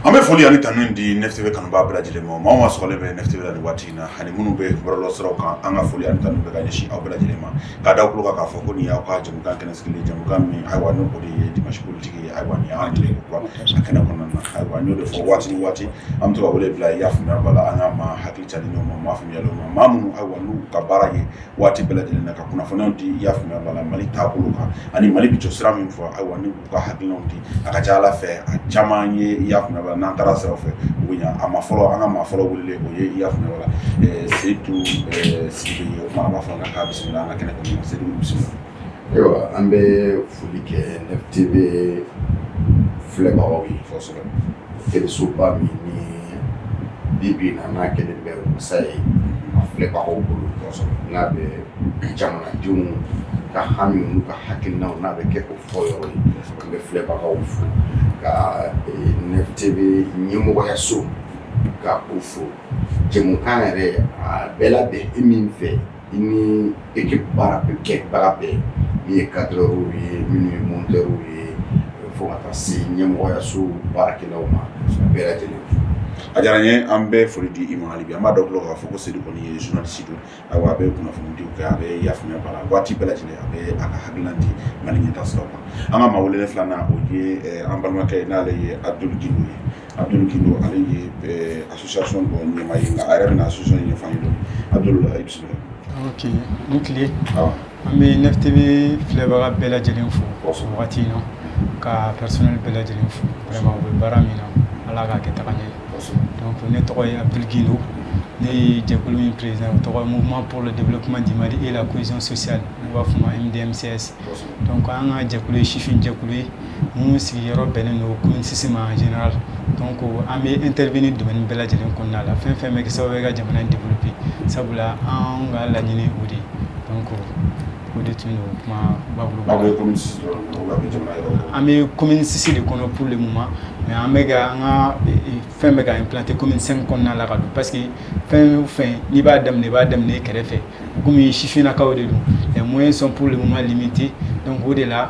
An bɛ foli ani tanu di Nef TV kanubaa bɛɛ lajɛlen ma. Maa o maa sɔgɔlen bɛ Nef TV la nin waati in na, ani minnu bɛ bɔlɔlɔ siraw kan, an ka foli ani tanu bɛ ka ɲɛsin aw bɛɛ lajɛlen ma, k'a da tulo kan k'a fɔ ko nin y'aw ka jɛmukan kɛnɛ sigilen, jɛmukan min, ayiwa, n'o o de ye dimanche politique ye. Ayiwa, nin y'an tile kura a kɛnɛ kɔnɔna na. Ayiwa, n y'o de fɔ, waati ni waati an bɛ to ka wele bila, i y'a faamuya b'a la, an ka maa hakili carinenw ma, maa faamuyalenw ma, maa minnu, ayiwa, n'u ka baara ye waati bɛɛ lajɛlen na ka kunnafoniyaw di, i y'a faamuya b'a la, Mali taabolo kan ani Mali bɛ jɔ sira min fɔ. Ayiwa, ni u ka hakilinaw di, a ka ca Ala fɛ, a caman ye, i y'a faamuya b'a la, n'an taara siraw fɛ, u bɛ ɲa a ma. Fɔlɔ, an ka maa fɔlɔ welelen, o ye, i y'a faamuya b'a la, Seyidu Sidibe ye. O kuma, an b'a fɔ k'a bisimila an ka kɛnɛ kɔnɔ. Seyidu, bisimila. Ayiwa, an bɛ foli kɛ Nef TV filɛbagaw ye. Telesoba min ni bi bi in na n'a kɛlen bɛ wasa ye a filɛbagaw bolo, n'a bɛ jamanadenw ka hami n'u ka hakilinaw, n'a bɛ kɛ o fɔ yɔrɔ ye, an bɛ filɛbagaw fo, ka Nef TV ɲɛmɔgɔyaso ka o fo. Jɛmukan yɛrɛ a bɛɛ labɛn e min fɛ, i ni équipe baara bɛ kɛbaga bɛɛ, min ye cadreur ye, minnu ye monteur ye, fo ka taa se ɲɛmɔgɔyaso baarakɛlaw ma, bɛɛ lajɛlen fo. A diyara n ye. An bɛ foli di i ma hali bi. An b'a dɔn tulo k'a fɔ ko Seyidu kɔni ye journaliste don. Ayiwa, a bɛ kunnafonidiw kɛ, a bɛ, i y'a faamuya b'a la, waati bɛɛ lajɛlen a bɛ a ka hakilina di Mali ɲɛtaa siraw kan. An ka maa welelen filanan, o ye an balimakɛ ye, n'ale ye Abdul Gindo ye. Abdul Gindo, ale ye association dɔ ɲɛmaa ye, nka a yɛrɛ bɛna association ɲɛfɔ an ye dɔɔni. Abdul, i bisimila. Ok, ni tile. An bɛ Nef TV filɛbaga bɛɛ lajɛlen fo wagati in na, ka personnel bɛɛ lajɛlen fo. Vraiment, u bɛ baara min na, Ala k'a kɛ taga ɲɛ. Donc ne tɔgɔ ye Abdul Gindo. Ne ye jɛkulu min président, o tɔgɔ ye Mouvement pour le développement du Mali et la cohésion sociale, n'u b'a fɔ ma MDMCS. Donc an ka jɛkulu ye sifin jɛkulu ye mun sigiyɔrɔ bɛnnen don commune 6 ma en général. Donc an bɛ intervenir domaine bɛɛ lajɛlen kɔnɔna la, fɛn fɛn bɛ kɛ sababu ye ka jamana in développer, sabula an ka laɲini o de ye. Donc o de tun don kuma bakuruba. Aw bɛ commune 6 dɔrɔn kɔnɔ, aw bɛ jamana yɔrɔ? An bɛ commune 6 de kɔnɔ pour le moment, mais an bɛ ka an ka fɛn bɛ ka implanter commune 5 kɔnɔna la ka don, parce que fɛn o fɛn n'i b'a daminɛ, i b'a daminɛ i kɛrɛfɛ. Komi sifinnakaw de don, les moyens sont pour le moment limités. Donc o de la,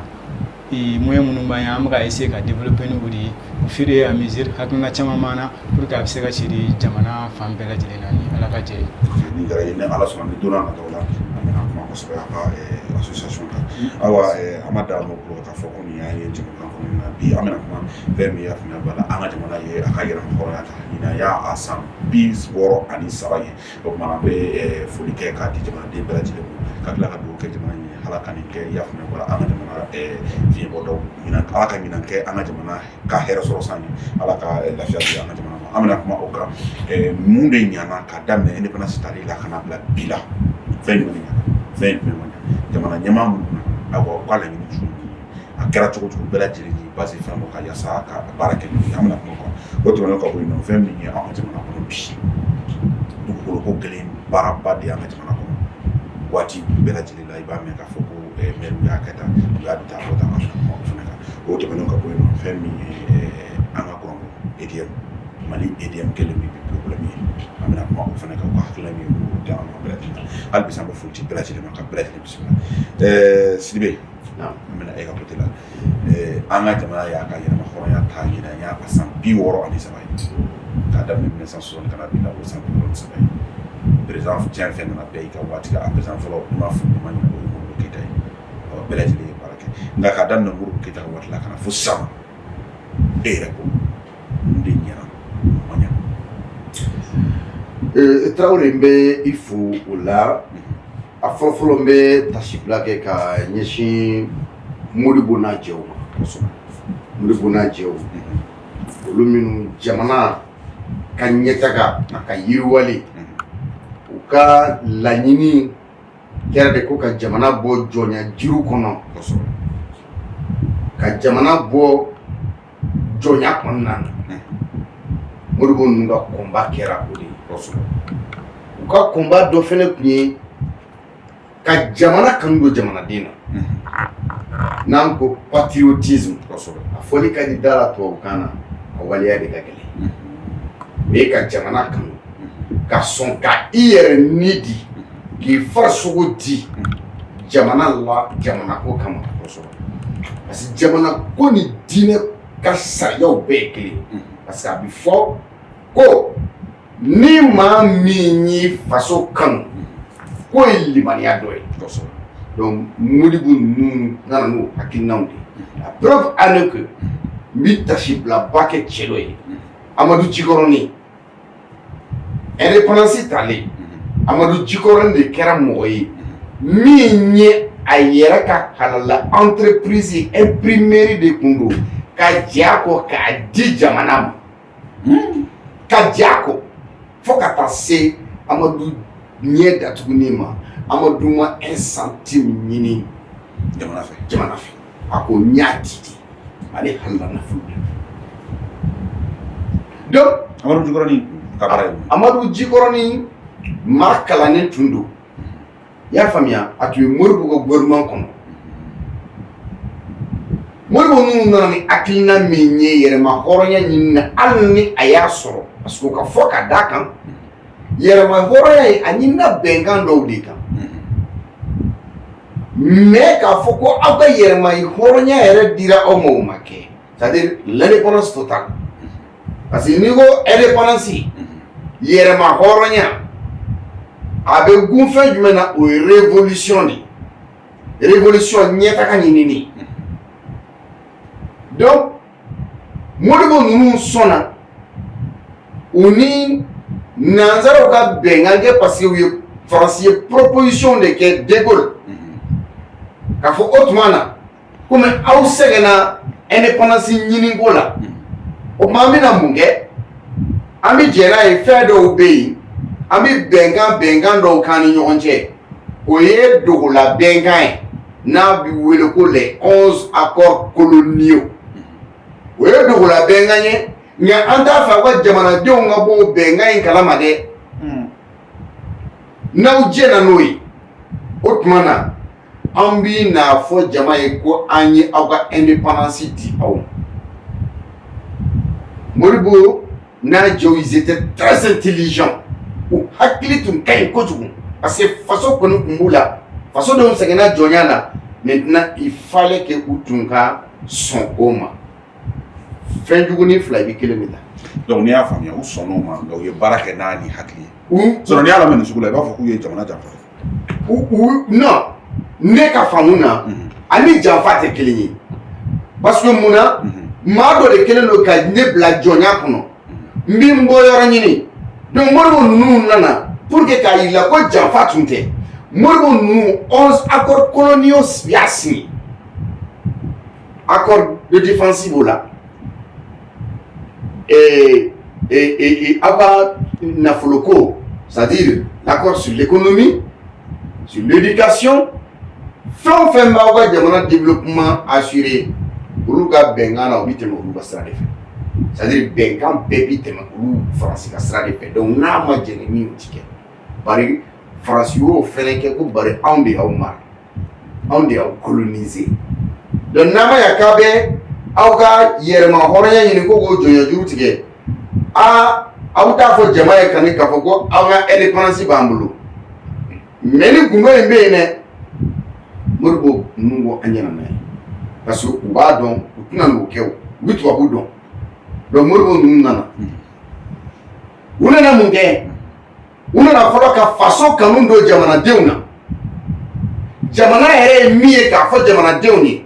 moyens minnu b'an ye, an bɛ ka essayer ka développer ni o de ye au fur et à mesure. Hakilina caman b'an na pour que a bɛ se ka siri jamana fan bɛɛ lajɛlen na, ni Ala ka jɛ ye. Ni diyara ye. Ni Ala sɔnna, ni don n'a nataw la, an bɛna kuma kosɛbɛ a ka association kan. Ayiwa, an ma da mɔgɔ k'a fɔ ko nin y'an ye jɛmukan kɔnɔna na. Bi an bɛna kuma fɛn min, y'a faamuya b'a la, an ka jamana ye a ka yɛrɛma hɔrɔnya ta, ɲinan y'a a san 63 ye. O tuma, an bɛ foli kɛ k'a di jamanaden bɛɛ lajɛlen ma, ka tila ka dugawu kɛ jamana ye, Ala ka nin kɛ, i y'a faamuya b'a la, an ka jamana fiɲɛbɔdaw ɲinan, Ala ka ɲinan kɛ an ka jamana ka hɛrɛ sɔrɔ san ye, Ala ka lafiya di an ka jamana ma. An bɛna kuma o kan. Mun de ɲana ka daminɛ indépendance tali la ka na bila bi la? Fɛn jumɛn de ɲana, fɛn jumɛn ma ɲa? Jamana ɲɛmaa minnu nana, ayiwa, u ka laɲini jumɛn ye? A kɛra cogo cogo, bɛɛ lajɛlen y'i base fɛn dɔ kan yaasa ka baara kɛ n'o ye. An bɛna kuma o kan. O tɛmɛnen ka bɔ yen nɔ, fɛn min ye an ka jamana kɔnɔ bi, dugukolo ko gɛlɛn baaraba de y'an ka jamana kɔnɔ. Waati bɛɛ lajɛlen la, i b'a mɛn k'a fɔ ko maire y'a kɛ tan, u y'a ta bɔ tan. An bɛna kuma o fana kan. O tɛmɛnen ka bɔ yen nɔ, fɛn min ye an ka kuranko EDM, Mali EDM kɛlen bi problème ye, an bɛna kuma o fana kan. U ka hakilina min ye, k'o di an ma bɛɛ lajɛlen na. Hali bi, an bɛ foli di bɛɛ lajɛlen ma, ka bɛɛ lajɛlen bisimila. Sidibe, an bɛna e ka côté la. An ka jamana y'a ka yɛrɛma hɔrɔnya ta, ɲinan y'a san 63 ye. K'a daminɛ 1960 ka na bi la, o san 63 ye. Président tiɲɛ fɛn nana bɛɛ i ka waati la. A président fɔlɔ, n m'a fɔ ma ɲinɛ, o ye Modibo Keyita ye. Bɛɛ lajɛlen ye baara kɛ, nka k'a daminɛ Modibo Keyita ka waati la ka na fo sisan, e yɛrɛ bolo, mun de ɲɛna, mun ma ɲɛ? Tarawele, n bɛ i fo o la. A fɔlɔfɔlɔ, n bɛ tasibila kɛ ka ɲɛsin Modibo n'a jɛw ma. Modibo n'a jɛw, olu minnu jamana ka ɲɛtaga a ka yiriwali, u ka laɲini kɛra de ko ka jamana bɔ jɔnya juru kɔnɔ, ka jamana bɔ jɔnya kɔnɔna na. Modibo ninnu ka combat kɛra o de ye. U ka combat dɔ fana tun ye ka jamana kanu don jamanaden na. N'an ko patriotisme, a fɔli ka di da la tubabukan na, a waleya de ka gɛlɛn. O ye ka jamana kanu, ka sɔn ka i yɛrɛ ni di, k'i farisogo di jamana la, jamana ko kama, parce que jamana ko ni diinɛ ka sariyaw bɛɛ ye kelen. Parce que a bɛ fɔ ko ni maa min y'i faso kanu, k'o ye limaniya dɔ ye. Donc Modibo ninnu nana n'o hakilinaw de ye. La preuve en est que n bɛ tasibilaba kɛ cɛ dɔ ye, Amadu Jikɔrɔni. Indépendance talen, Amadu Jikɔrɔni de kɛra mɔgɔ ye min ye a yɛrɛ ka halala entreprise imprimerie de tun don, ka jɛ a kɔ k'a di jamana ma, ka jɛ a kɔ fo ka taa se Amadu ɲɛ datuguni ma. Amadu ma un centime ɲini jamana fɛ. Jamana fɛ. A ko n y'a di de, ale halala nafolo de. Donc Amadu Jikɔrɔni ka baara ye mun ye? Amadu Jikɔrɔni, maa kalannen tun don, i y'a faamuya. A tun ye Modibo ka gouvernement kɔnɔ. Modibo ninnu nana ni hakilina min ye yɛrɛma hɔrɔnya ɲini na, hali ni a y'a sɔrɔ, parce que o ka fɔ ka d'a kan, yɛrɛma hɔrɔnya in a ɲinina bɛnkan dɔw de kan. Mais k'a fɔ ko aw ka yɛrɛma hɔrɔnya yɛrɛ dira aw ma, o ma kɛ, c'est à dire l'indépendance totale. Parce que n'i ko indépendance, yɛrɛma hɔrɔnya, a bɛ gun fɛn jumɛn na? O ye révolution de ye, révolution ɲɛtaga ɲinini. Donc Modibo ninnu sɔnna u ni nanzaraw ka bɛnkan kɛ, parce que u ye Faransi ye proposition de kɛ De Gaulle k'a fɔ o tuma na, komi aw sɛgɛnna indépendance ɲiniko la, o tuma an bɛna mun kɛ? An bɛ jɛ n'a ye, fɛn dɔw bɛ yen, an bɛ bɛnkan dɔw k'an ni ɲɔgɔn cɛ. O ye dogola bɛnkan ye n'a bɛ wele ko les 11 accords coloniaux. O ye dogola bɛnkan ye, nka an t'a fɛ aw ka jamanadenw ka bɔ o bɛnkan in kalama dɛ. N'aw jɛna n'o ye, o tuma na an bi n'a fɔ jama ye ko an ye aw ka indépendance di aw ma. Modibo n'a jɛw, ils étaient très intelligents, u hakili tun ka ɲi kojugu, parce que faso kɔni tun b'u la, faso denw sɛgɛnna jɔnya la. Maintenant il fallait que u tun ka sɔn o ma. Fɛn jugunin fila, i bɛ kelen de ta. Donc n'i y'a faamuya, u sɔnn'o ma, nka u ye baara kɛ n'a ni hakili ye. U Sinon n'i y'a lamɛn nin sugu la, i b'a fɔ k'u ye jamana janfa. U non, ne ka faamu na, ani janfa tɛ kelen ye. Parce que mun na? Maa dɔ de kɛlen don ka ne bila jɔnya kɔnɔ, n bɛ n bɔ yɔrɔ ɲini. Donc Modibo ninnu nana pour que k'a yira ko janfa tun tɛ. Modibo ninnu, 11 accords coloniaux y'a signé. Accord de défense b'o la, et aw ka nafoloko, c'est-à-dire l'accord sur l'économie, sur l'éducation, fɛn o fɛn b'aw ka jamana développement assuré, olu ka bɛnkan na, o bɛ tɛmɛ olu ka sira de fɛ. C'est à dire bɛnkan bɛɛ bi tɛmɛ olu Faransi ka sira de fɛ. Donc n'a ma jɛn ni min ye, o ti kɛ. Bari Faransi y'o fɛnɛ kɛ ko bari anw de y'aw mara, anw de y'aw coloniser. Donc n'a ma ɲa k'a bɛ aw ka yɛrɛma hɔrɔnya ɲini ko k'o jɔnya juru tigɛ, aa, aw t'a fɔ jama ye kani k'a fɔ ko aw ka indépendance b'an bolo. Mais ni gundo in bɛ yen dɛ, Modibo ninnu ko an ɲɛna n'a ye, parce que u b'a dɔn u tɛna n'o kɛ, o u bɛ tubabu dɔn. Donc Modibo ninnu nana, u nana mun kɛ? U nana fɔlɔ ka faso kanu don jamanadenw na. Jamana yɛrɛ ye min ye, k'a fɔ jamanadenw ye,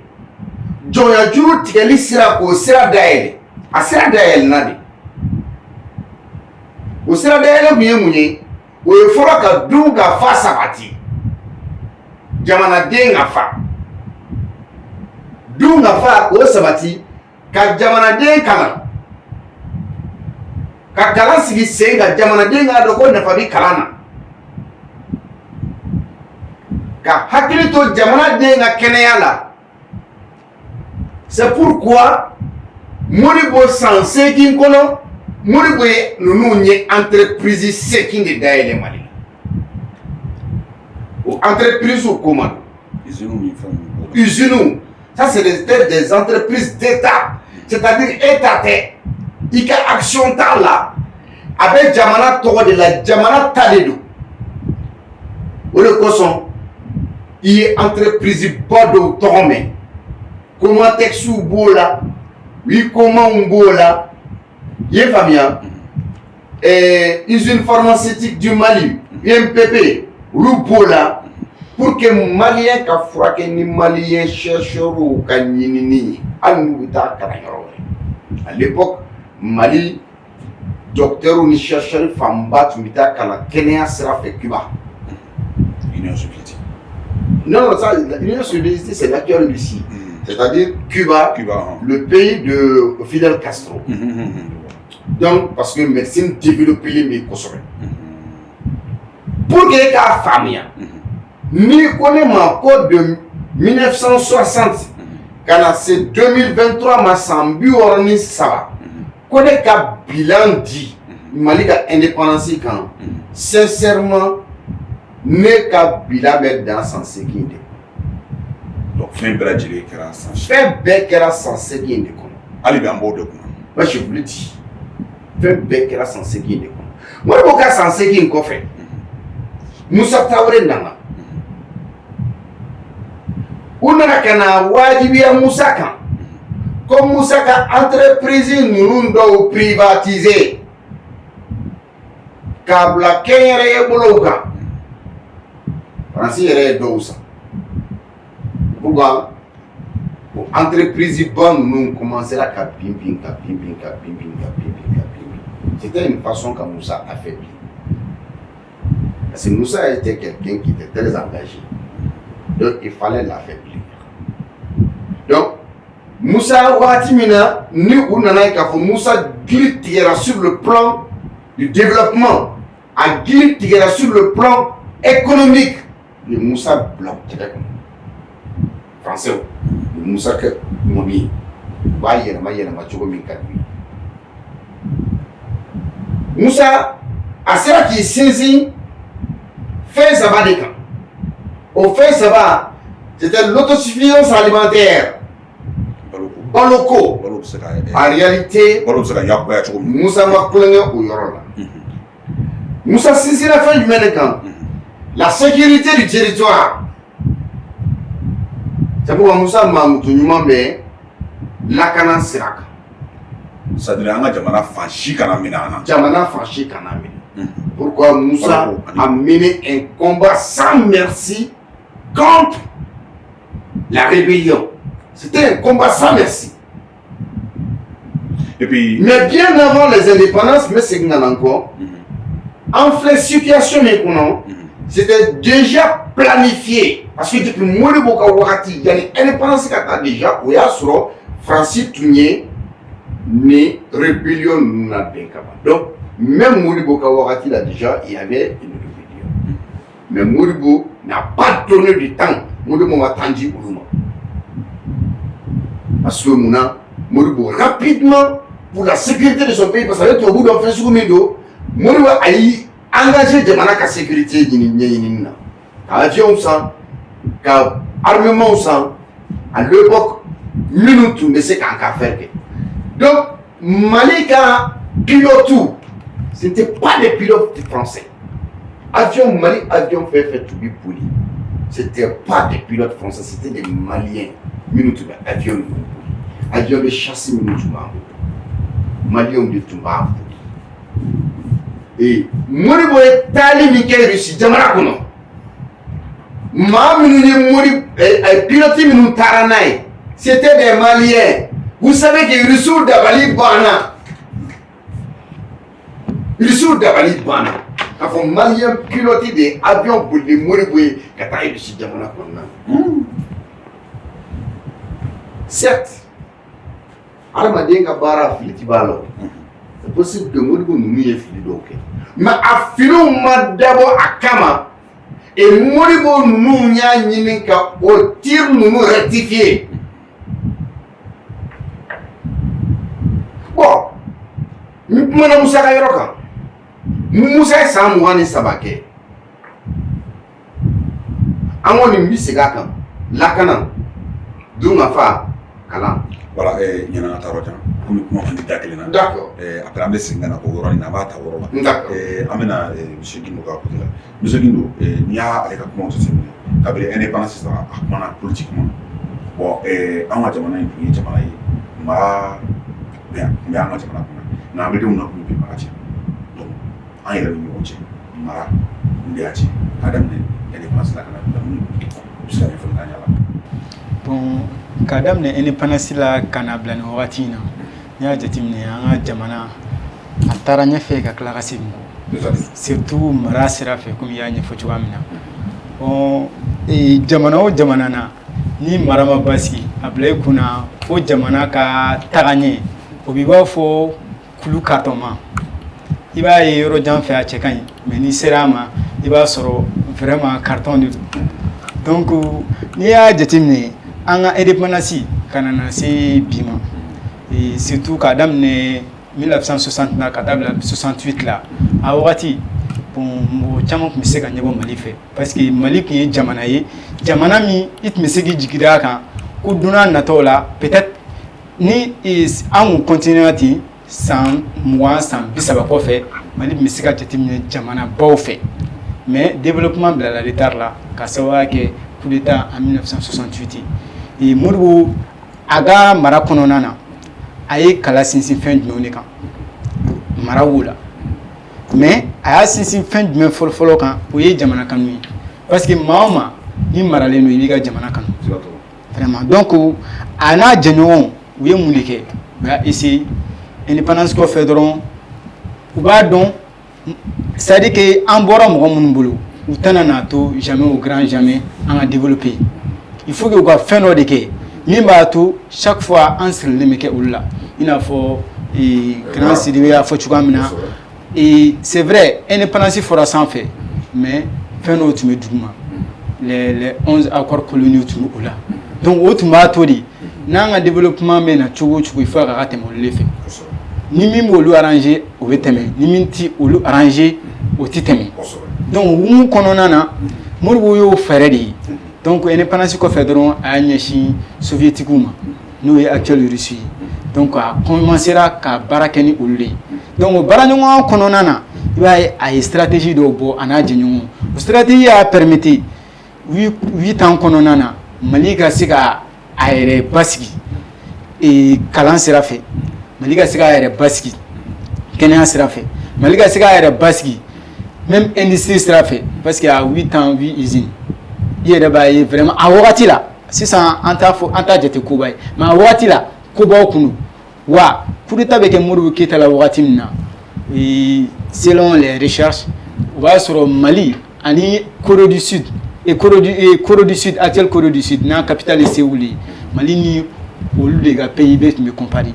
jɔnya juru tigɛli sira, k'o sira dayɛlɛ. A sira dayɛlɛna de. O sira dayɛlɛ kun ye mun ye? O ye fɔlɔ ka dun ka fa sabati, jamanaden ka fa, dun ka fa, k'o sabati, ka jamanaden kalan, ka kalan sigi sen kan, jamanaden k'a dɔn ko nafa bɛ kalan na. Ka hakili to jamanaden ka kɛnɛya la. C'est pourquoi Modibo, san 8 kɔnɔ, Modibo ye ninnu ye entreprise 8 de dayɛlɛ Mali la. O entreprise ko ma don. Usines ni fɛnw b'o la. Usines, ça c'est des entreprises d'État, c'est-à-dire État tɛ, i ka action t'a la, a bɛ jamana tɔgɔ de la, jamana ta de don. O de kosɔn i ye entreprise ba dɔw tɔgɔ mɛn, Comatex b'o la, Huicomaw b'o la, i ye faamuya, usine pharmaceutique du Mali, UMPP, olu b'o la, pour que malien ka furakɛ ni malien chercheurs ka ɲinini ye, hali n'u bɛ taa kalan yɔrɔ wɛrɛ. À l'époque, Mali docteurs ni chercheurs fanba tun bɛ taa kalan kɛnɛya sira fɛ Cuba. Union soviétique. Non, non, ça, l'Union soviétique, c'est l'actuelle Russie. C'est-à-dire Cuba, Cuba, hein. le pays de Fidel Castro. Donc, parce que médecine développée bɛ kosɛbɛ. Pour que e k'a faamuya, n'i ko ne ma ko de 1960 ka na se 2023 ma, san 63, ko ne ka bilan di Mali ka indépendance kan, sincèrement, ne ka bilan bɛ dan san 8 de. Donc fɛn bɛɛ lajɛlen kɛra san Fɛn bɛɛ kɛra san 8 de kɔnɔ. Hali bi an b'o de kunna. Moi, je vous le dis, fɛn bɛɛ kɛra san 8 de kɔnɔ. Modibo ka san 8 kɔfɛ, Musa Tarawele nana. U nana ka na wajibiya Musa kan ko Musa ka entreprise ninnu dɔw privatiser k'a bila kɛnyɛrɛye bolow kan. Faransi yɛrɛ ye dɔw san. Pourquoi o entreprise ba ninnu commencera ka bin bin ka bin bin ka bin bin ka bin bin ka bin bin? C'était une façon ka Musa affaiblir, parce que Musa était quelqu'un qui était très engagé, donc il fallait l'affaiblir. Donc Musa, wagati min na ni u nana ye k'a fɔ Musa gili tigɛra sur le plan du développement, a gili tigɛra sur le plan économique, u ye Musa bila u tɛgɛ kɔnɔ. Français u ye Musa kɛ mɔni ye, u b'a yɛlɛma yɛlɛma cogo min ka d'u ye. Musa a sera k'i sinsin fɛn saba de kan. O fɛn saba, c'était l'autosuffisance alimentaire, Baloko. Baloko. Balo bɛ se ka En réalité, balo bɛ se ka yakubaya cogo min. Musa ma kulonkɛ o yɔrɔ la. Musa sinsinna fɛn jumɛn de kan? La sécurité du territoire. C'est pourquoi Musa mankutu ɲuman bɛ lakana sira kan. C'est à dire an ka jamana fan si kana minɛ an na. Jamana fan si kana minɛ. Pourquoi Moussa a mené un combat sans merci contre la rébellion? C'était un combat sans merci. Et puis Mais bien avant les indépendances, mais c'est encore, en fait, situation min kɔnɔ, c'était déjà planifié. Parce que depuis Modibo ka wagati, yanni indépendance ka taa déjà, o y'a sɔrɔ Faransi tun ye ni rébellion ninnu labɛn ka ban. Donc, même Modibo ka wagati la déjà, il y avait une rébellion. Mais Modibo n'a pas donné du temps. Modibo ma temps di olu ma. Parce que munna Modibo rapidement, pour la sécurité de son pays, parce que ale tubabu dɔn fɛn sugu min don, Modibo a y'i engagé jamana ka sécurité ɲini ɲɛɲinini na, ka avion san, ka armement san, à l'époque minnu tun bɛ se k'an ka affaire kɛ. Donc Mali ka pilote, c'était pas des pilotes français. Avion Mali, avion fɛn fɛn tun bɛ boli, c'était pas des pilotes français, c'était des Maliens minnu tun bɛ avion ninnu boli. Avion de chasse minnu tun b'an bolo, Maliens de tun b'a boli. Et Modibo ye taali min kɛ Russie jamana kɔnɔ, maa minnu ye Modi pilote minnu taara n'a ye, c'était des Maliens. Vous savez que Russiw dabali banna, Russiw dabali banna k'a fɔ Malien pilote de ye avion boli ni Modibo ye ka taa Russie jamana kɔnɔna na. Certes, hadamaden ka baara fili ti b'a la, o c'est possible que Modibo ninnu ye fili dɔw kɛ, mais a filiw ma dabɔ a kama. Et Modibo ninnu y'a ɲini ka o tir ninnu rectifier. Bon, n kumana Musa ka yɔrɔ kan. Musa ye san 23 kɛ. An kɔni bi segin a kan, lakana, dunkafa, kalan. Voilà, ɲɛna ka taa yɔrɔ jan komi kuma kun tɛ da kelen na. D'accord. Après an bɛ segin ka na o yɔrɔ in na, an b'a ta o yɔrɔ la. D'accord. An bɛna monsieur Gindo ka côté la. Monsieur Gindo, n'i y'ale ka kumaw jateminɛ kabini indépendance sisan, a kumana politiquement. Bon, an ka jamana in tun ye jamana ye, mara tun bɛ an ka jamana kunna, nka an bɛ don min na komi bi, mara tiɲɛna. Donc an yɛrɛ ni ɲɔgɔn cɛ, mara mun de y'a tiɲɛ k'a daminɛ indépendance la ka na bila mun i bɛ se ka ɲɛfɔli k'an ɲɛ la? Bon, k'a daminɛ indépendance la ka na bila nin wagati in na, n'i y'a jateminɛ, an ka jamana a taara ɲɛfɛ ka tila ka segin kɔ, surtout mara sira fɛ, komi i y'a ɲɛfɔ cogoya min na. Bon, jamana o jamana na, ni mara ma basigi, a bila i kunna o jamana ka taga ɲɛ, o b'i b'a fɔ kulu carton ma. I b'a ye yɔrɔ jan fɛ, a cɛ ka ɲi, mais n'i sera a ma, i b'a sɔrɔ vraiment carton de don. Donc n'i y'a jateminɛ, an ka indépendance ka na se bi ma, surtout k'a daminɛ 1960 la ka taa bila 68 la, a wagati, bon, mɔgɔ caman tun bɛ se ka ɲɛbɔ Mali fɛ, parce que Mali tun ye jamana ye, jamana min i tun bɛ se k'i jigi da a kan ko don n'a nataw la, peut-être ni an kun continuer ten, san 20, san 30 kɔfɛ, Mali tun bɛ se ka jateminɛ jamanabaw fɛ. Mais développement bilala retard la ka sababuya kɛ coup d'état en 1968 ye. Modibo a ka mara kɔnɔna na, a ye kala sinsin fɛn jumɛnw de kan? Mara b'o la, mais a y'a sinsin fɛn jumɛn fɔlɔ-fɔlɔ kan? O ye jamana kanu ye, parce que maa o maa ni maralen don, i b'i ka jamana kanu vraiment. Donc a n'a jɛɲɔgɔnw, u ye mun de kɛ? U y'a essayer indépendance kɔfɛ dɔrɔn, u b'a dɔn, c'est à dire que an bɔra mɔgɔ minnu bolo, u tɛna n'a to jamais au grand jamais an ka développer. Il faut que u ka fɛn dɔ de kɛ min b'a to chaque fois an sirilen bɛ kɛ olu la, i n'a fɔ grand Sidibe y'a fɔ cogoya min na. Et c'est vrai, indépendance fɔra sanfɛ, mais fɛn dɔw tun bɛ duguma, les 11 accords coloniaux tun bɛ o la. Donc o tun b'a to de, n'an ka développement bɛ na cogo o cogo, il faut a ka tɛmɛ olu de fɛ. Ni min b'olu arranger, o bɛ tɛmɛ, ni min ti olu arranger, o ti tɛmɛ. Donc hukumu kɔnɔna na, Modibo y'o fɛɛrɛ de ye. Donc indépendance kɔfɛ dɔrɔn, a y'a ɲɛsin soviétiques ma, n'o ye actuelle Russie ye. Donc a commencera ka baara kɛ ni olu de ye. Donc o baaraɲɔgɔnya kɔnɔna na, i b'a ye a ye stratégie dɔw bɔ a n'a jɛɲɔgɔnw. O stratégie y'a permettre 8 ans kɔnɔna na, Mali ka se ka a yɛrɛ basigi kalan sira fɛ, Mali ka se k'a yɛrɛ basigi kɛnɛya sira fɛ, Mali ka se k'a yɛrɛ basigi même industrie sira fɛ, parce que à 8 ans, 8 usines, i yɛrɛ b'a ye vraiment a wagati la. Sisan an t'a fɔ, an t'a jate koba ye, mais a wagati la kobaw kun don. Wa coup d'état bɛ kɛ Modibo Keyita la wagati min na, selon les recherches, o b'a sɔrɔ Mali ani Corée du Sud et Corée du Sud, actuelle Corée du Sud n'a capitale ye Séoul ye, Mali ni olu de ka PIB tun bɛ comparer.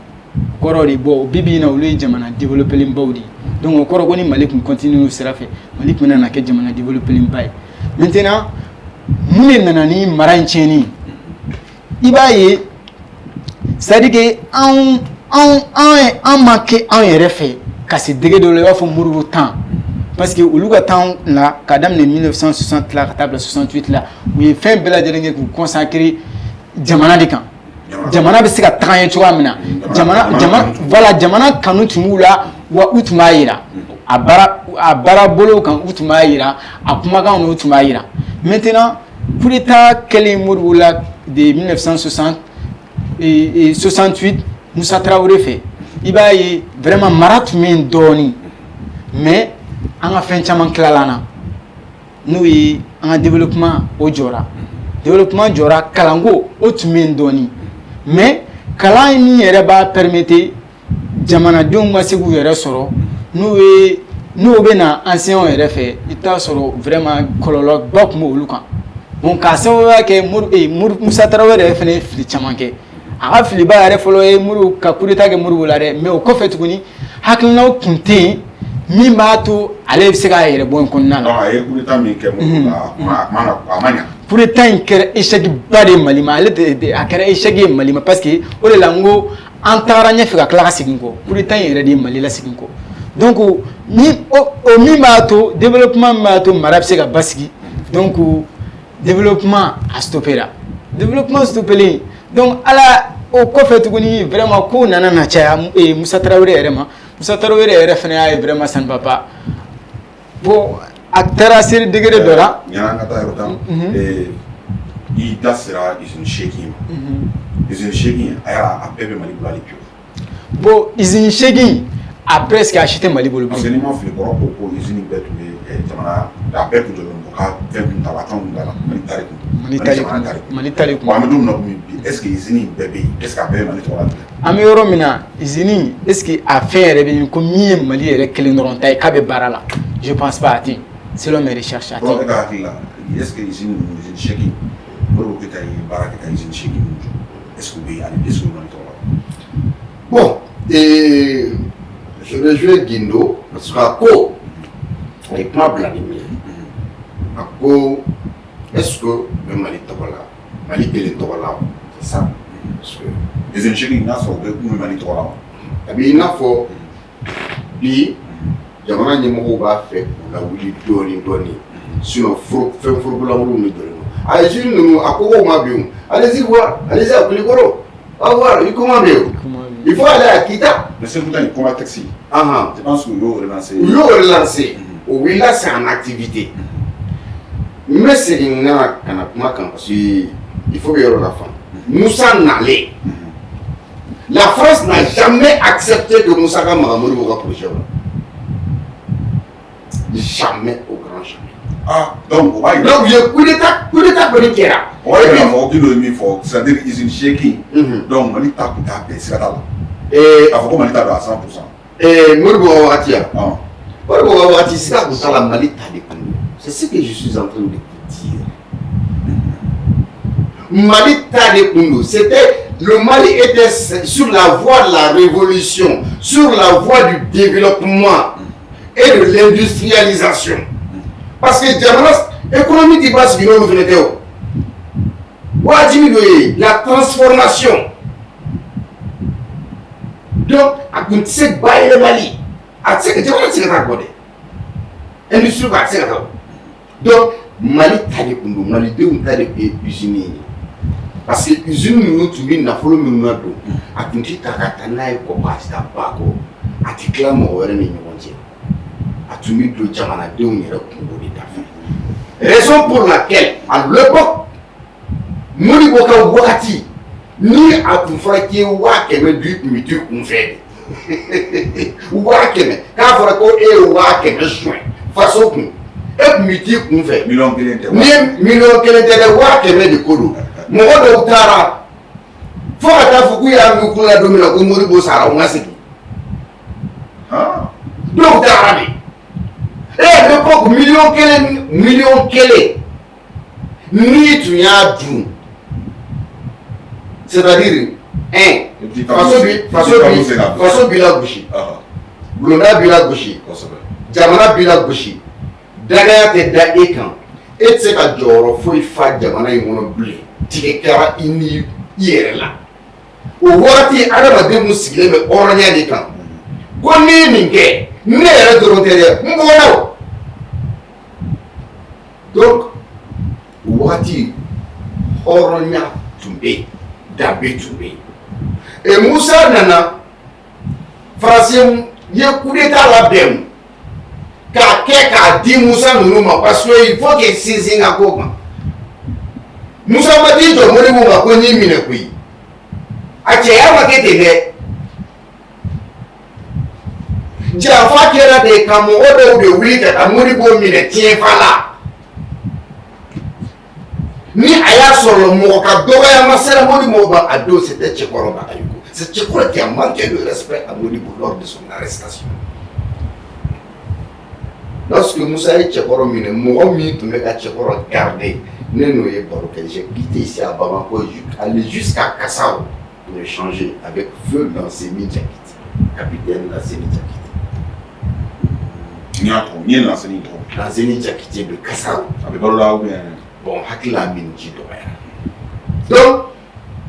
O kɔrɔ de, bɔ bi bi in na, olu ye jamana développé baw de ye. Donc o kɔrɔ ko ni Mali tun continue o sira fɛ, Mali tun bɛna kɛ jamana développé ba ye. Maintenant, mun de nana ni mara in tiɲɛni ye? I b'a ye, c'est à dire que anw anw an an ma kɛ anw yɛrɛ fɛ ka se degré dɔ la, i b'a fɔ Modibo temps, parce que olu ka temps la, ka daminɛ 1960 la ka taa bila 68 la, u ye fɛn bɛɛ lajɛlen kɛ k'u consacrer jamana de kan, jamana bɛ se ka taga ɲɛ cogoya min na. Jamana, voilà, jamana kanu tun b'u la, wa u tun b'a yira a baara bolow kan, u tun b'a yira a kumakanw na, u tun b'a yira. Maintenant, coup d'état kɛlen Modibo la de 1960 et 68, Musa Traoré fɛ, i b'a ye vraiment mara tun bɛ yen dɔɔnin, mais an ka fɛn caman tilala an na, n'o ye an ka développement, o jɔra, développement jɔra. Kalanko, o tun bɛ yen dɔɔnin, mais kalan min yɛrɛ b'a permettre jamanadenw ka se k'u yɛrɛ sɔrɔ, n'o ye n'o bɛ na enseignants yɛrɛ fɛ, i bɛ taa sɔrɔ vraiment kɔlɔlɔba tun b'olu kan. Bon, k'a sababuya kɛ Musa Tarawele yɛrɛ fana ye fili caman kɛ. A ka filiba yɛrɛ fɔlɔ ye Modibo ka coup d'état kɛ Modibo la dɛ, mais o kɔfɛ tuguni, hakilinaw tun tɛ yen. Min b'a to ale bɛ se k'a yɛrɛ bɔ in kɔnɔna la. A ye coup d'état min kɛ Modibo la, a ma ɲa. Coup d'état in kɛra échec ba de ye Mali ma. Ale de a kɛra échec ye Mali ma, parce que o de la n ko an tagara ɲɛfɛ ka tila ka segin kɔ. Coup d'état in yɛrɛ de ye Mali lasegin kɔ. Donc ni o min b'a to développement, min b'a to mara bɛ se ka basigi, donc développement a stoppé la. Développement stoppé, donc ala o kɔfɛ tuguni, vraiment kow nana na caya Musa Tarawele yɛrɛ ma. Musa Tarawele yɛrɛ fana y'a ye vraiment ça ne va pas. Bon, a taara se degré dɔ la. Ɲan'an ka taa yɔrɔ jan, i da sera usine 8 ma. Usine 8, a yala a bɛɛ bɛ Mali bolo hali bi? Bon, usine 8, a presque a si tɛ Mali bolo. Parce que n'i ma fili, kɔrɔ ko usine bɛɛ tun bɛ jamana, a bɛɛ tun jɔlen don ka fɛn tun t'a la, fɛn tun t'a la, Mali ta de kun. Mali ta de kun, Mali ta de kun. Bon, an bɛ don min na komi bi, est ce que usine in bɛɛ bɛ yen? Est ce que a bɛɛ bɛ Mali tɔgɔ la bi? An bɛ yɔrɔ min na, usine, est ce que a fɛn yɛrɛ bɛ yen ko min ye Mali yɛrɛ kelen dɔrɔn ta ye k'a bɛ baara la? Je pense pas, a tɛ yen. Selon mes recherches, a tɛ yen. E ka hakili la, est ce que usine ninnu, usine 8, Modibo Keyita ye baara kɛ ka usine 8 ninnu jɔ, est ce que u bɛ yen hali bi? Est ce que u bɛ Mali tɔgɔ la? Bon, et je rejoins Guindo parce que a ko, a ye kuma bila ni min ye, a ko est ce que u bɛ Mali tɔgɔ la, Mali kelen tɔgɔ la, c'est ça, parce que usine 8, n'a sɔrɔ u bɛ kun bɛ Mali tɔgɔ la wa? A bɛ i n'a fɔ bi jamana ɲɛmɔgɔw b'a fɛ k'u lawuli dɔɔni dɔɔni, sinon fɛn forokolankolonw de jɔlen don. A usine ninnu, a kogow ma bin o. Allez-y voir, allez-y à Koulikoro, va voir, i kuma bɛ yen, il faut aller à Kita. Mais Segu ta in, Comatex, je pense que u y'o relancer. U y'o relancer, o wulila, c'est en activité. N bɛ segin ka na kuma kan parce que il faut que yɔrɔ la faamu. Musa nalen, la France n'a jamais accepté que Musa ka maga Modibo ka projet la, jamais, au grand jamais. Ah, donc o b'a yira. Donc u ye coup d'état, coup d'état kɔni kɛra. O b'a yira k'a fɔ Gindo ye min fɔ, c'est à dire usine 8, donc Mali ta kun t'a bɛɛ, siga t'a la. K'a fɔ ko Mali ta don à 100%. Modibo ka wagati yan, Modibo ka wagati, siga kun t'a la, Mali ta de kun don. C'est ce que je suis en train de vous dire. Mali ta de kun don. C'était le Mali était sur la voie de la révolution, sur la voie du développement et de l'industrialisation, parce que jamana économie ti basigi n'olu fɛnɛ tɛ. O wajibi dɔ ye la transformation. Donc a kun tɛ se bayɛlɛmali, a tɛ se ka jamana tɛ se ka taa kɔ dɛ, industrie ko a tɛ se ka taa. Donc Mali ta de kun don, malidenw ta de kun ye usine ye, parce que usine ninnu tun bɛ nafolo minnu na don, a tun tɛ ta ka taa n'a ye kɔ, a tɛ taa ba kɔ, a tɛ tila mɔgɔ wɛrɛ ni ɲɔgɔn cɛ, a tun bɛ don jamanadenw yɛrɛ kungo de da fɛ. Raison pour laquelle à l'époque, Modibo ka wagati, ni a tun fɔra k'i ye 100 000 dun, i tun bɛ t'i kun fɛ de. 100 000, k'a fɔra ko e ye 100 000 suɲɛ faso kun, e tun bɛ t'i kun fɛ. Miliyɔn 1 tɛ. Ni ye miliyɔn 1 tɛ dɛ, 100 000 de ko don. Mɔgɔ dɔw taara fo ka taa fɔ k'u y'a mɛn kun la don min na ko Modibo sara, u ma segin. Dɔw taara de. E à l'époque, miliyɔn 1, miliyɔn 1, n'i tun y'a dun, c'est-à-dire un, faso b'i la gosi, bulonda b'i la gosi, jamana b'i la gosi, danaya tɛ da e kan, e tɛ se ka jɔyɔrɔ foyi fa jamana in kɔnɔ bilen, tigɛ kɛra i ni i yɛrɛ la. O wagati, adamaden kun sigilen bɛ hɔrɔnya de kan, ko n'i ye nin kɛ, ne yɛrɛ dɔrɔn tɛ dɛ, n bɔnna o. Donc o wagati, hɔrɔnya tun bɛ yen, danbe tun bɛ yen. Et Musa nana, Faransi ye coup d'état labɛn k'a kɛ k'a di Musa ninnu ma, parce que il faut que sinsin ka k'o kan. Musa ma t'i jɔ Modibo ma ko n y'i minɛ koyi, a cɛya ma kɛ ten dɛ. Janfa kɛra de ka mɔgɔ dɔw de wuli ka taa Modibo minɛ tiɲɛfa la. Ni a y'a sɔrɔ mɔgɔ ka dɔgɔya ma sera Modibo ma a don, c'était Cɛkɔrɔ Bagayoko. C'est Cɛkɔrɔ qui a manqué de respect à Modibo lors de son arrestation. Lorsque Musa ye Cɛkɔrɔ minɛ, mɔgɔ min tun bɛ ka Cɛkɔrɔ garder, ne n'o ye baro kɛ. J'ai quitté ici à Bamako, aller jusqu'à Kassao pour échanger avec feu Lansemi Diakité, capitaine Lansemi Diakité. N y'a tɔgɔ n ye Lanseni tɔgɔ. Lanseni Jakite de Kasaro. A bɛ balo la ou bien? Bon, hakili la min ji dɔgɔyara. Donc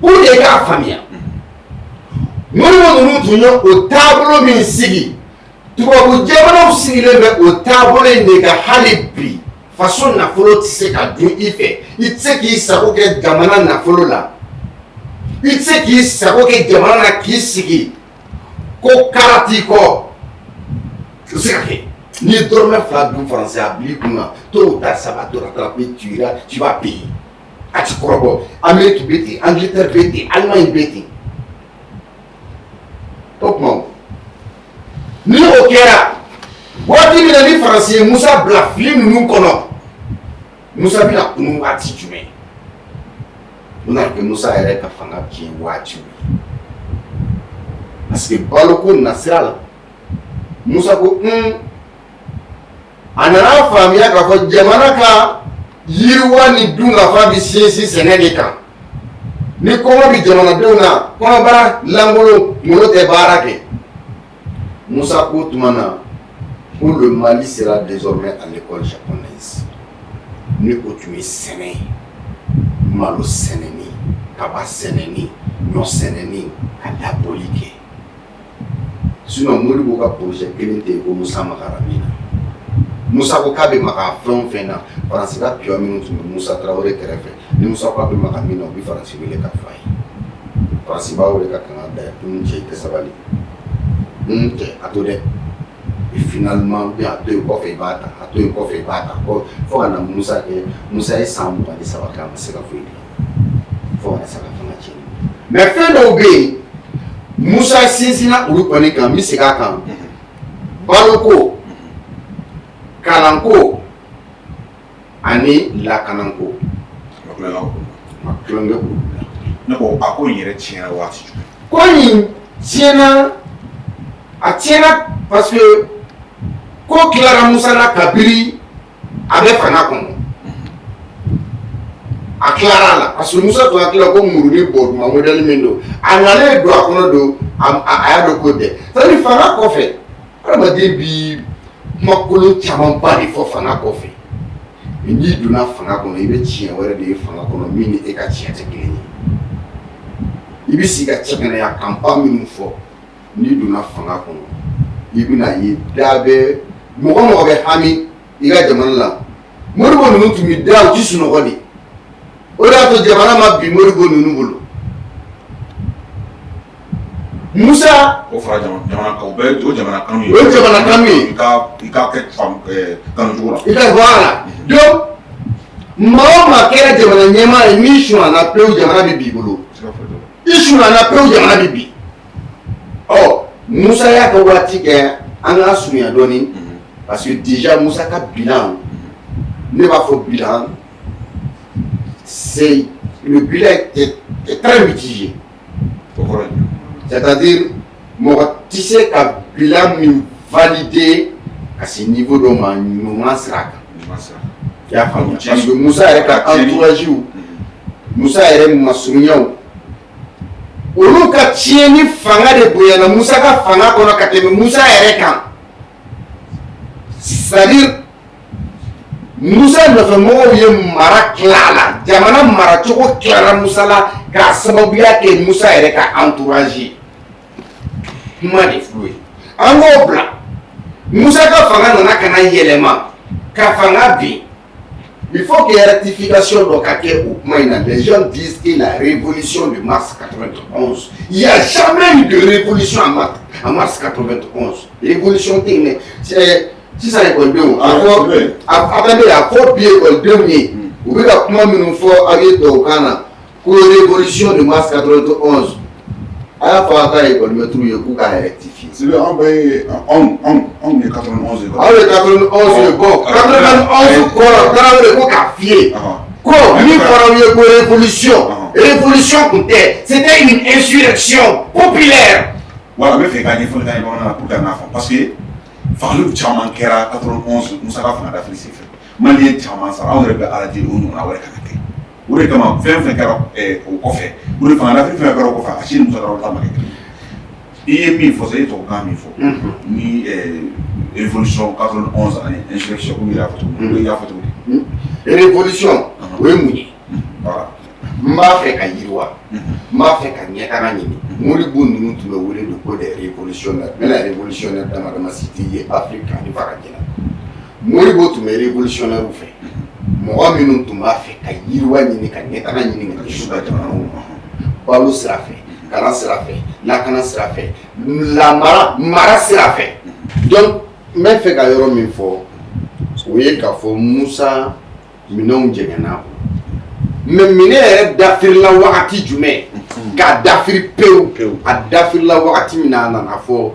pour que i k'a faamuya, Modibo ninnu tun ye o taabolo min sigi, tubabu jamanaw sigilen bɛ o taabolo in de kan hali bi. Faso nafolo tɛ se ka dun i fɛ, i tɛ se k'i sago kɛ jamana nafolo la, i tɛ se k'i sago kɛ jamana na k'i sigi ko kara t'i kɔ, o tɛ se ka kɛ. N'i ye dɔrɔmɛ 2 dun Faransi, a bil'i kun na, tôt ou tard ça va te rattraper, tu iras, tu vas payer. A ti kɔrɔbɔ. Amérique bɛ ten, Angleterre bɛ ten, Allemagne bɛ ten. O tuma ni o kɛra waati min na, ni Faransi ye Musa bila fili ninnu kɔnɔ, Musa bɛna kunun waati jumɛn? O nana kɛ Musa yɛrɛ ka fanga tiɲɛ waatiw ye, parce que baloko nasira la, Musa ko a nana faamuya k'a fɔ jamana ka yiriwa ni dunkafa bɛ sinsin sɛnɛ de kan. Ni kɔngɔ bɛ jamanadenw na, kɔnɔbara lankolon, kunkolo tɛ baara kɛ. Musa ko tuma na ko le Mali sera désormais à l'école japonaise. Ni o tun ye sɛnɛ ye, malo sɛnɛni, kaba sɛnɛni, ɲɔ sɛnɛni, ka labɔli kɛ. Sinon Modibo ka projet kelen tɛ yen ko Musa magara min na. Musa ko k'a bɛ maga fɛn o fɛn na, Faransi ka pion minnu tun bɛ Musa Tarawele kɛrɛfɛ, ni Musa ko k'a bɛ maga min na, u bɛ Faransi wele k'a fɔ a ye. Faransi b'a wele ka kanga da ye ko n cɛ, i tɛ sabali, n cɛ, a to dɛ. Et finalement, a to yen, kɔfɛ i b'a ta, a to yen, kɔfɛ i b'a ta, fo ka na Musa kɛ. Musa ye san 23 kɛ, a ma se ka foyi dilan, fo ka na se ka fanga tiɲɛ. Mais fɛn dɔw bɛ yen, Musa sinsinna olu kɔni kan. N bɛ segin a kan: baloko, kalanko ani lakanako. Ma tulonkɛ olu la. Ne ko a ko in yɛrɛ tiɲɛna waati jumɛn? Ko in tiɲɛna, a tiɲɛna parce que ko tilara Musa la kabiri a bɛ fanga kɔnɔ. A tilara a la parce que Musa tun hakili la ko muruni bɔduma modèle min don, a nalen don a kɔnɔ don, a y'a dɔn ko tɛ. C'est à dire, fanga kɔfɛ, adamaden bi kumakolon camanba de fɔ fanga kɔfɛ. Mais n'i donna fanga kɔnɔ, i bɛ tiɲɛ wɛrɛ de ye fanga kɔnɔ min ni e ka tiɲɛ tɛ kelen ye. I bɛ sigi ka cɛŋanaya kanba minnu fɔ, n'i donna fanga kɔnɔ, i bɛna ye da bɛ mɔgɔ mɔgɔ bɛ hami i ka jamana la. Modibo ninnu tun bɛ da, u ti sunɔgɔ de. O de y'a to jamana ma bin Modibo ninnu bolo. Musa O fara jamana kan, o bɛɛ o jamana kanu ye. O ye jamana kanu ye. I ka kɛ kanu cogo la. I ka, voilà. Donc maa o maa kɛra jamana ɲɛmaa ye, n'i suɲana pewu, jamana bɛ b'i bolo. I suɲana pewu, jamana bɛ bin. Ɔ Musa y'a ka waati kɛ, an k'a surunya dɔɔni, parce que déjà Musa ka bilan, ne b'a fɔ bilan, c'est le bilan est très mitigé. O kɔrɔ ye jumɛn? C'est-à-dire, mɔgɔ tɛ se ka bilan min valider ka se niveau dɔ ma ɲuman sira kan. Ɲuman sira. I y'a faamuya? Parce que Musa yɛrɛ ka entourage, Musa yɛrɛ masurunyaw, olu ka tiɲɛni fanga de bonyana Musa ka fanga kɔnɔ ka tɛmɛ Musa yɛrɛ kan. C'est-à-dire, Musa nɔfɛmɔgɔw ye mara tila a la, jamana maracogo tilara Musa la k'a sababuya kɛ Musa yɛrɛ ka entourage ye. Kuma de fil'o ye, an k'o bila. Musa ka fanga nana ka na yɛlɛma ka fanga bin. Il faut que rectification dɔ ka kɛ o kuma in na. Les gens disent que la révolution de mars 91, il y a jamais eu de révolution en mars 91. Révolution tɛ yen. Mais c'est sisan ekɔlidenw a fɔ, attendez, a fɔ bi ekɔlidenw ye, u bɛ ka kuma minnu fɔ aw ye tubabukan na ko révolution de mars 91, a y'a fɔ a ka ekɔlimɛtiriw ye k'u k'a rectifier. Sibi, anw bɛɛ ye anw ye 91 ye. Aw ye 91 ye. Bon, 91 kɔrɔ, Tarawele ko k'a f'i ye ko min fɔra aw ye ko révolution, révolution tun tɛ, c'était une insurrection populaire. Voilà, n bɛ fɛ ka ɲɛfɔli k'an ye bamanankan na pour que an k'a faamu, parce que fagaliw caman kɛra 91 Musa ka fanga dafiri senfɛ. Malien caman sara. Anw yɛrɛ bɛ Ala deli o ɲɔgɔnna wɛrɛ kana kɛ. O de kama fɛn fɛn kɛra o kɔfɛ, o de fanga dafiri fɛn fɛn kɛra o kɔfɛ, a si ni Musa Tarawele ta ma kɛ kelen ye. I ye min fɔ sisan, i ye tubabukan min fɔ ni Révolution 91 ani insurrection, komi i y'a fɔ cogo min, i y'a fɔ cogo di? Révolution, o ye mun ye? Voilà. N b'a fɛ ka yiriwa, n b'a fɛ ka ɲɛtaga ɲini. Modibo ninnu tun bɛ wele de ko des révolutionnaires. N bɛna révolutionnaire dama dama citer i ye Afrique ani farajɛla. Modibo tun bɛ révolutionnaire fɛ, mɔgɔ minnu tun b'a fɛ ka yiriwa ɲini, ka ɲɛtaga ɲini ka ɲɛsin u ka jamanaw ma, balo sira fɛ, kalan sira fɛ, lakana sira fɛ, lamara mara sira fɛ. Donc n bɛ fɛ ka yɔrɔ min fɔ, o ye k'a fɔ Musa minɛnw jɛngɛnna, mais minɛn yɛrɛ dafirila wagati jumɛn? K'a dafiri pewu pewu. A dafirila wagati min na, a nana fɔ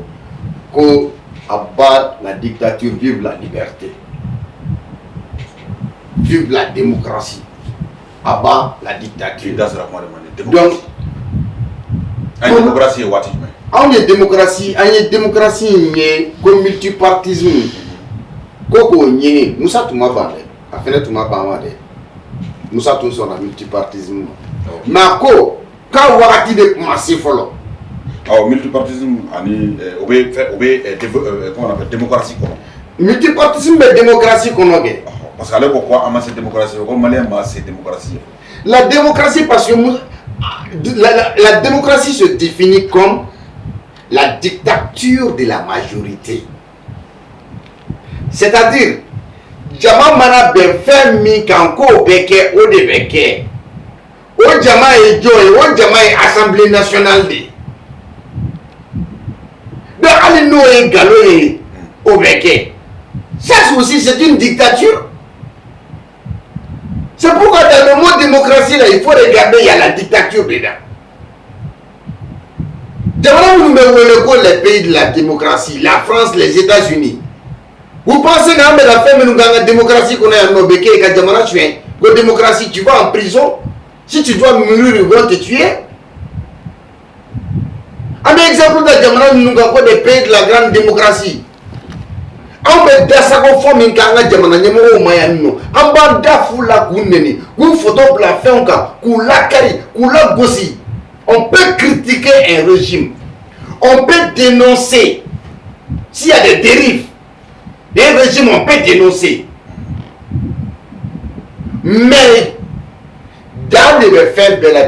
ko à bas la dictature, vive la liberté, vive la démocratie, à bas la dictature. I da sera kuma de ma. Donc an ye démocratie ye waati jumɛn? Anw ye démocratie, an ye démocratie in ye ko multipartisme ko k'o ɲini. Musa tun ma ban dɛ, a fɛnɛ tun ma ban wa dɛ. Musa tun sɔnna multipartisme ma, mais a ko k'a wagati de tun ma se fɔlɔ. Awɔ, multipartisme ani o bɛ fɛn, o bɛ, comment on appelle, démocratie kɔnɔ. Multipartisme bɛ démocratie kɔnɔ kɛ. Parce que ale ko ko an ma se démocratie, ko malien ma se démocratie. La démocratie, parce que la démocratie se définit comme la dictature de la majorité. C'est-à-dire, jama mana bɛn fɛn min kan k'o bɛ kɛ, o de bɛ kɛ. O jama ye jɔn ye? O jama ye Assemblée nationale de ye. Donc hali n'o ye nkalon ye, o bɛ kɛ. Ça aussi, c'est une dictature. C'est pourquoi dans le mot démocratie, là, il faut regarder, il y a la dictature dedans. Jamana minnu bɛ wele ko les pays de la démocratie, la France, les États-Unis. Vous pensez qu'an bɛ ka fɛn minnu k'an ka démocratie kɔnɔ yan nɔ, bɛ kɛ ka jamana suɲɛ ko démocratie, tu vas en prison. Si tu dois mourir, ils vont te tuer. An bɛ exemple ta jamana ninnu kan ko des pays de la grande démocratie. Anw bɛ dasago fɔ min k'an ka jamana ɲɛmɔgɔw ma yan nɔ, an b'an da fu la k'u nɛni, k'u photo bila fɛnw kan, k'u lakari, k'u lagosi. On peut critiquer un régime, on peut dénoncer s'il y a des dérives d'un régime, on peut dénoncer, mais dan de bɛ fɛn bɛɛ la.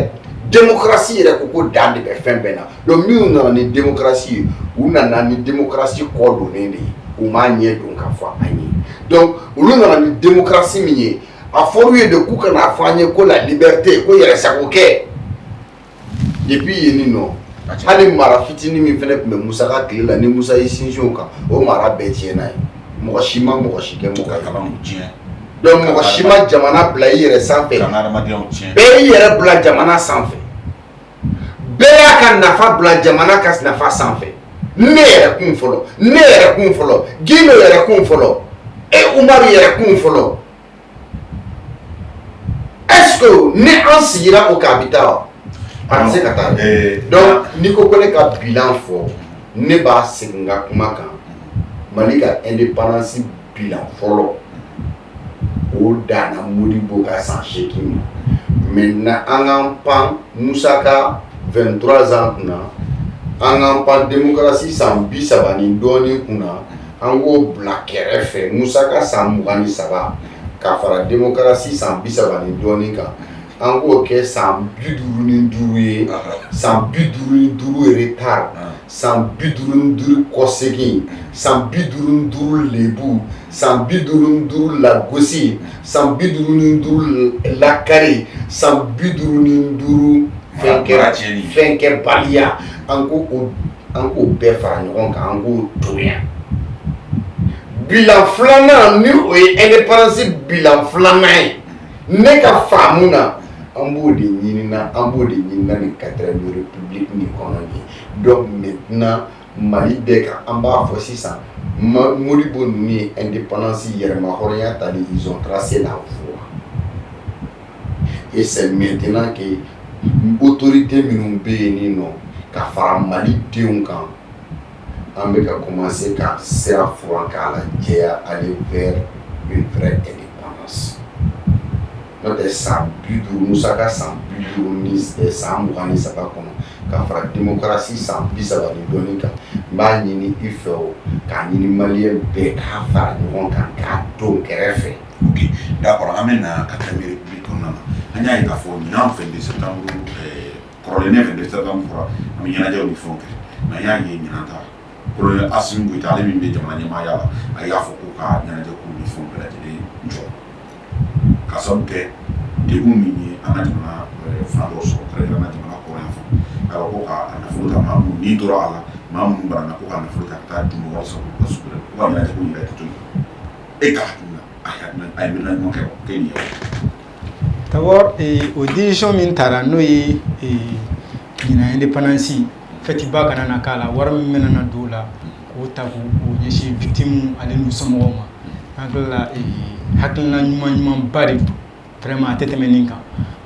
Démocratie yɛrɛ ko ko dan de bɛ fɛn bɛɛ la. Donc minnu nana ni démocratie ye, u nana ni démocratie kɔ donnen de ye, u m'a ɲɛ don ka fɔ an ye. Donc olu nana ni démocratie min ye, a fɔr'u ye de k'u kana fɔ an ye ko la liberté, ko yɛrɛsago kɛ. Depuis yen nɔ, hali mara fitinin min fɛnɛ tun bɛ Musa ka tile la, ni Musa y'i sinsin o kan, o mara bɛɛ tiɲɛna ye. Mɔgɔ si ma mɔgɔ si kɛ mɔgɔ Ka ye. Kalanw tiɲɛ. Donc mɔgɔ si ma jamana bila i yɛrɛ sanfɛ. K'an ka adamadenya tiɲɛ. Bɛɛ y'i yɛrɛ bila jamana sanfɛ, bɛɛ y'a ka nafa bila jamana ka nafa sanfɛ. Ne yɛrɛ kun fɔlɔ, ne yɛrɛ kun fɔlɔ, Gindo yɛrɛ kun fɔlɔ, e Umaru yɛrɛ kun fɔlɔ. Est-ce que ni an sigira o kan, a bɛ taa wa? A tɛ se ka taa. Donc n'i ko ko ne ka bilan fɔ, ne b'a segin n ka kuma kan. Mali ka indépendance bilan fɔlɔ, o danna Modibo ka san 8 ma. Maintenant an k'an pan Musa ka 23 ans kunna, an k'an pan démocratie san 30 ni dɔɔnin kunna, an k'o bila kɛrɛfɛ. Musa ka san 23 ka fara démocratie san 30 ni dɔɔnin kan, an k'o kɛ san 55 ye. San 55 retard, san 55 kɔsegin, san 55 lebu, san 55 lagosi, san 55 lakari, san 55 fɛn kɛ Mara tiɲɛni. fɛn kɛbaliya, an k'o bɛɛ fara ɲɔgɔn kan, an k'o to yan. Bilan filanan, ni o ye indépendance bilan filanan ye, ne ka faamu na, an b'o de ɲinina, an b'o de ɲinina nin quatrième république nin kɔnɔ nin. Donc maintenant Mali bɛɛ kan, an b'a fɔ sisan, Modibo ninnu ye indépendance, yɛrɛma hɔrɔnya tali, ils ont tracé la voie et c'est maintenant que autorité minnu bɛ yen nin nɔ ka fara Mali denw kan, an bɛ ka commencer ka sira furan k'a la jɛya, aller vers une vraie indépendance. N'o tɛ, san 50, Musa ka san 50 ni san 23 kɔnɔ, ka fara démocratie san 30 ni dɔɔnin kan. N b'a ɲini i fɛ, o k'a ɲini maliyɛn bɛɛ k'a fara ɲɔgɔn kan k'a don kɛrɛfɛ. Ok, d'accord. An bɛ na ka tɛmɛ bi kɔnɔna na. An y'a ye k'a fɔ ɲinan 22 septembre, kɔrɔlen ne 22 septembre fɔra, an bɛ ɲɛnajɛw ni fɛnw kɛ, mais an y'a ye ɲinan ta, colonel Assimi Goïta, ale min bɛ jamana ɲɛmaaya la, a y'a fɔ ko ka ɲɛnajɛ ko ni fɛnw bɛɛ lajɛlen jɔ ka sababu kɛ degun min ye an ka jamana fan dɔ sɔrɔ, kɛrɛnkɛrɛnnenya jamana kɔrɔ yan fan. Ayiwa, ko ka nafolo ta, maa minnu ni tora a la, maa minnu banana, ko ka nafolo ta ka taa d'u ma walasa k'u ka sugu, ko ka ɲɛnajɛ ko yɛrɛ to yen. E ka hakilina, a hakilina, a ye miirina ɲuman kɛ wa k'e nin ye wa? D'abord, o décision min taara, n'o ye ɲinan indépendance fête ba kana na k'a la, wari min bɛna na don o la, k'o ta k'o ɲɛsin victime ale n'u somɔgɔw ma, n hakili la hakilina ɲuman ɲumanba de don. Vraiment, a tɛ tɛmɛ nin kan.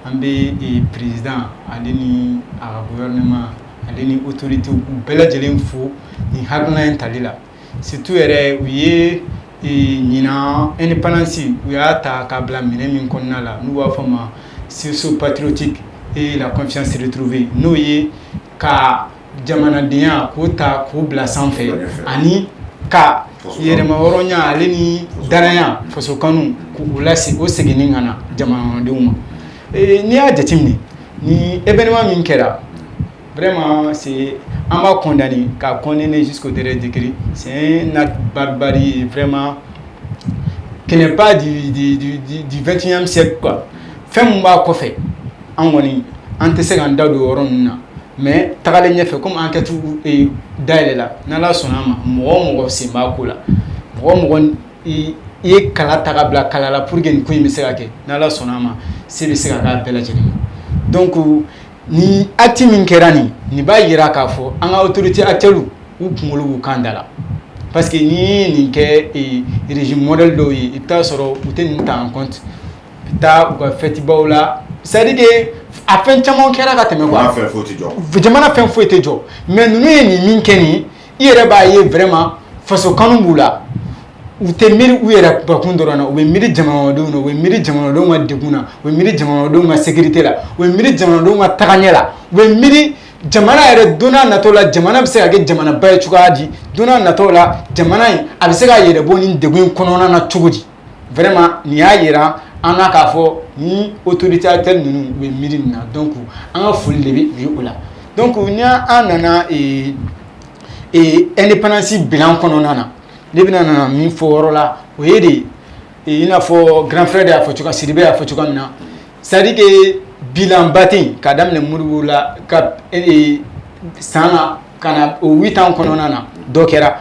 An bɛ président ale ni a ka gouvernement ale ni autorités, u bɛɛ lajɛlen fo nin hakilina in tali la. Surtout yɛrɛ, u ye ɲinan indépendance, u y'a ta k'a bila minɛ min kɔnɔna la, n'u b'a fɔ ma sursaut patriotique et la confiance retrouvée, n'o ye ka jamanadenya k'o ta k'o bila sanfɛ, ani ka yɛrɛmahɔrɔnya ale ni danaya, faso kanu, k'o lase, o seginni ka na jamanadenw ma. N'i y'a jateminɛ, ni événement min kɛra, vraiment, c'est an b'a condamner, k'a condamner jusqu'au dernier degré. C'est un acte barbarie vraiment qui n'est pas du 21e siècle, quoi. Fɛn min b'a kɔfɛ, an kɔni an tɛ se k'an da don o yɔrɔ ninnu na, mais tagalen ɲɛfɛ, comme enquête dayɛlɛ la, n'Ala sɔnna a ma, mɔgɔ o mɔgɔ sen b'a ko la, mɔgɔ o mɔgɔ i ye kala ta ka bila kala la pour que nin ko in bɛ se ka kɛ, n'Ala sɔnna a ma, se bɛ se ka k'a bɛɛ lajɛlen ma. Donc ni acte min kɛra nin, nin b'a yira k'a fɔ an ka autorité actuelle, u kunkolo b'u kan da la, parce que n'i ye nin kɛ régime modèle dɔw ye, i bɛ taa sɔrɔ u tɛ nin ta en compte, u bɛ taa u ka fête baw la. C'est à dire que a fɛn caman kɛra ka tɛmɛ, quoi. Jamana fɛn foyi tɛ jɔ. Jamana fɛn foyi tɛ jɔ. Mais ninnu ye nin min kɛ nin, i yɛrɛ b'a ye vraiment faso kanu b'u la. U tɛ miiri u yɛrɛ bakun dɔrɔn na, u bɛ miiri jamanadenw na, u bɛ miiri jamanadenw ka degun na, u bɛ miiri jamanadenw ka sécurité la, u bɛ miiri jamanadenw ka tagaɲɛ la, u bɛ miiri jamana yɛrɛ don n'a nataw la, jamana bɛ se ka kɛ jamanaba ye cogoya di, don n'a nataw la, jamana in a bɛ se k'a yɛrɛ bɔ nin degun in kɔnɔna na cogo di. Vraiment, nin y'a yira an na k'a fɔ ni autorité actuelle ninnu, u bɛ miiri nin na. Donc an ka foli de bɛ u ye o la. Donc ni an nana indépendance bilan kɔnɔna na, ne bɛna na min fɔ o yɔrɔ la, o ye de i n'a fɔ grand frère de y'a fɔ cogoya, Sidibe y'a fɔ cogoya min na, c'est à dire que bilan ba tɛ yen k'a daminɛ Modibo la ka san na ka na o 8 ans kɔnɔna na, dɔ kɛra.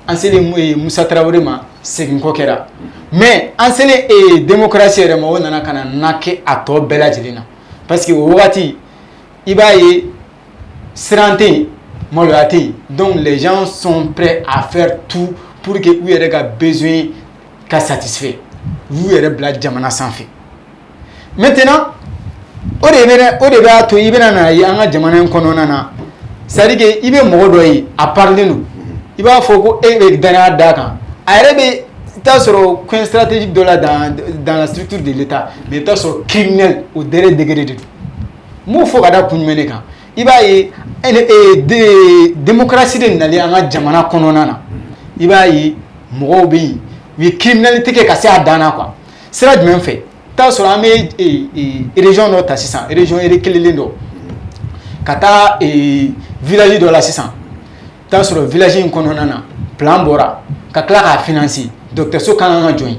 An selen Musa Tarawele ma, segin kɔ kɛra. Mais an selen démocratie yɛrɛ ma, o nana ka na na kɛ a tɔ bɛɛ lajɛlen na, parce que o wagati, i b'a ye siran tɛ yen, maloya tɛ yen. Donc les gens sont prêts à faire tout pour que u yɛrɛ ka besoin ka satisfait, u y'u yɛrɛ bila jamana sanfɛ. Maintenant, o de b'a to i bɛna na ye an ka jamana in kɔnɔna na, c'est à dire que i bɛ mɔgɔ dɔ ye, a parilen don, i b'a fɔ ko e bɛ danaya d'a kan, a yɛrɛ bɛ i t'a sɔrɔ coin stratégique dɔ la dans la structure de l'État, mais i bɛ t'a sɔrɔ criminel au dernier degré de don. N b'o fɔ ka da kun jumɛn de kan? I b'a ye démocratie de nalen an ka jamana kɔnɔna na, i b'a ye mɔgɔw bɛ yen, u ye criminalité kɛ ka se a dan na, quoi. Sira jumɛn fɛ? I t'a sɔrɔ an bɛ région dɔ ta sisan, région reculée dɔ, ka taa village dɔ la sisan, i t'a sɔrɔ village in kɔnɔna na, plan bɔra ka tila k'a financer, dɔgɔtɔrɔso ka kan ka jɔ yen,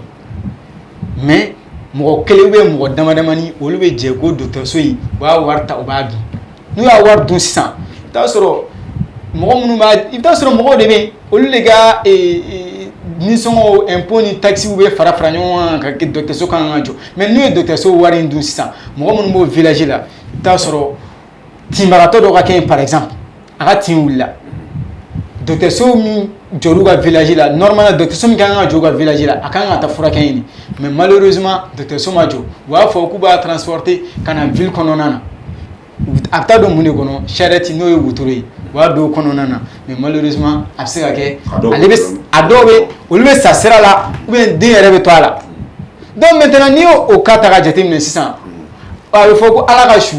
mais mɔgɔ kelen ou bien mɔgɔ dama damani, olu bɛ jɛ ko dɔgɔtɔrɔso in, u b'a wari ta, u b'a dun. N'u y'a wari dun sisan, i bɛ t'a sɔrɔ mɔgɔ minnu b'a, i bɛ t'a sɔrɔ mɔgɔw de bɛ yen, olu de ka nisɔngɔw, impôt ni taxes bɛ fara fara ɲɔgɔn kan ka kɛ dɔgɔtɔrɔso kan ka jɔ. Mais n'u ye dɔgɔtɔrɔso wari in dun sisan, mɔgɔ minnu b'o village la, i bɛ t'a sɔrɔ tinbagatɔ dɔ ka kɛ yen par exemple, a ka tin wulila, dɔgɔtɔrɔso min jɔr'u ka village la, normalement dɔgɔtɔrɔso min kan ka jɔ u ka village la, a kan ka taa furakɛ yen, mais malheureusement dɔgɔtɔrɔso ma jɔ. U b'a fɔ k'u b'a transporter ka na ville kɔnɔna na, a bɛ taa don mun de kɔnɔ? Charrette, n'o ye wotoro ye, u b'a don o kɔnɔna na, mais malheureusement a bɛ se ka kɛ ale bɛ a dɔw bɛ, olu bɛ sa sira la, ou bien den yɛrɛ bɛ to a la. Donc maintenant, n'i y'o o cas ta ka jateminɛ sisan, a bɛ fɔ ko Ala ka su,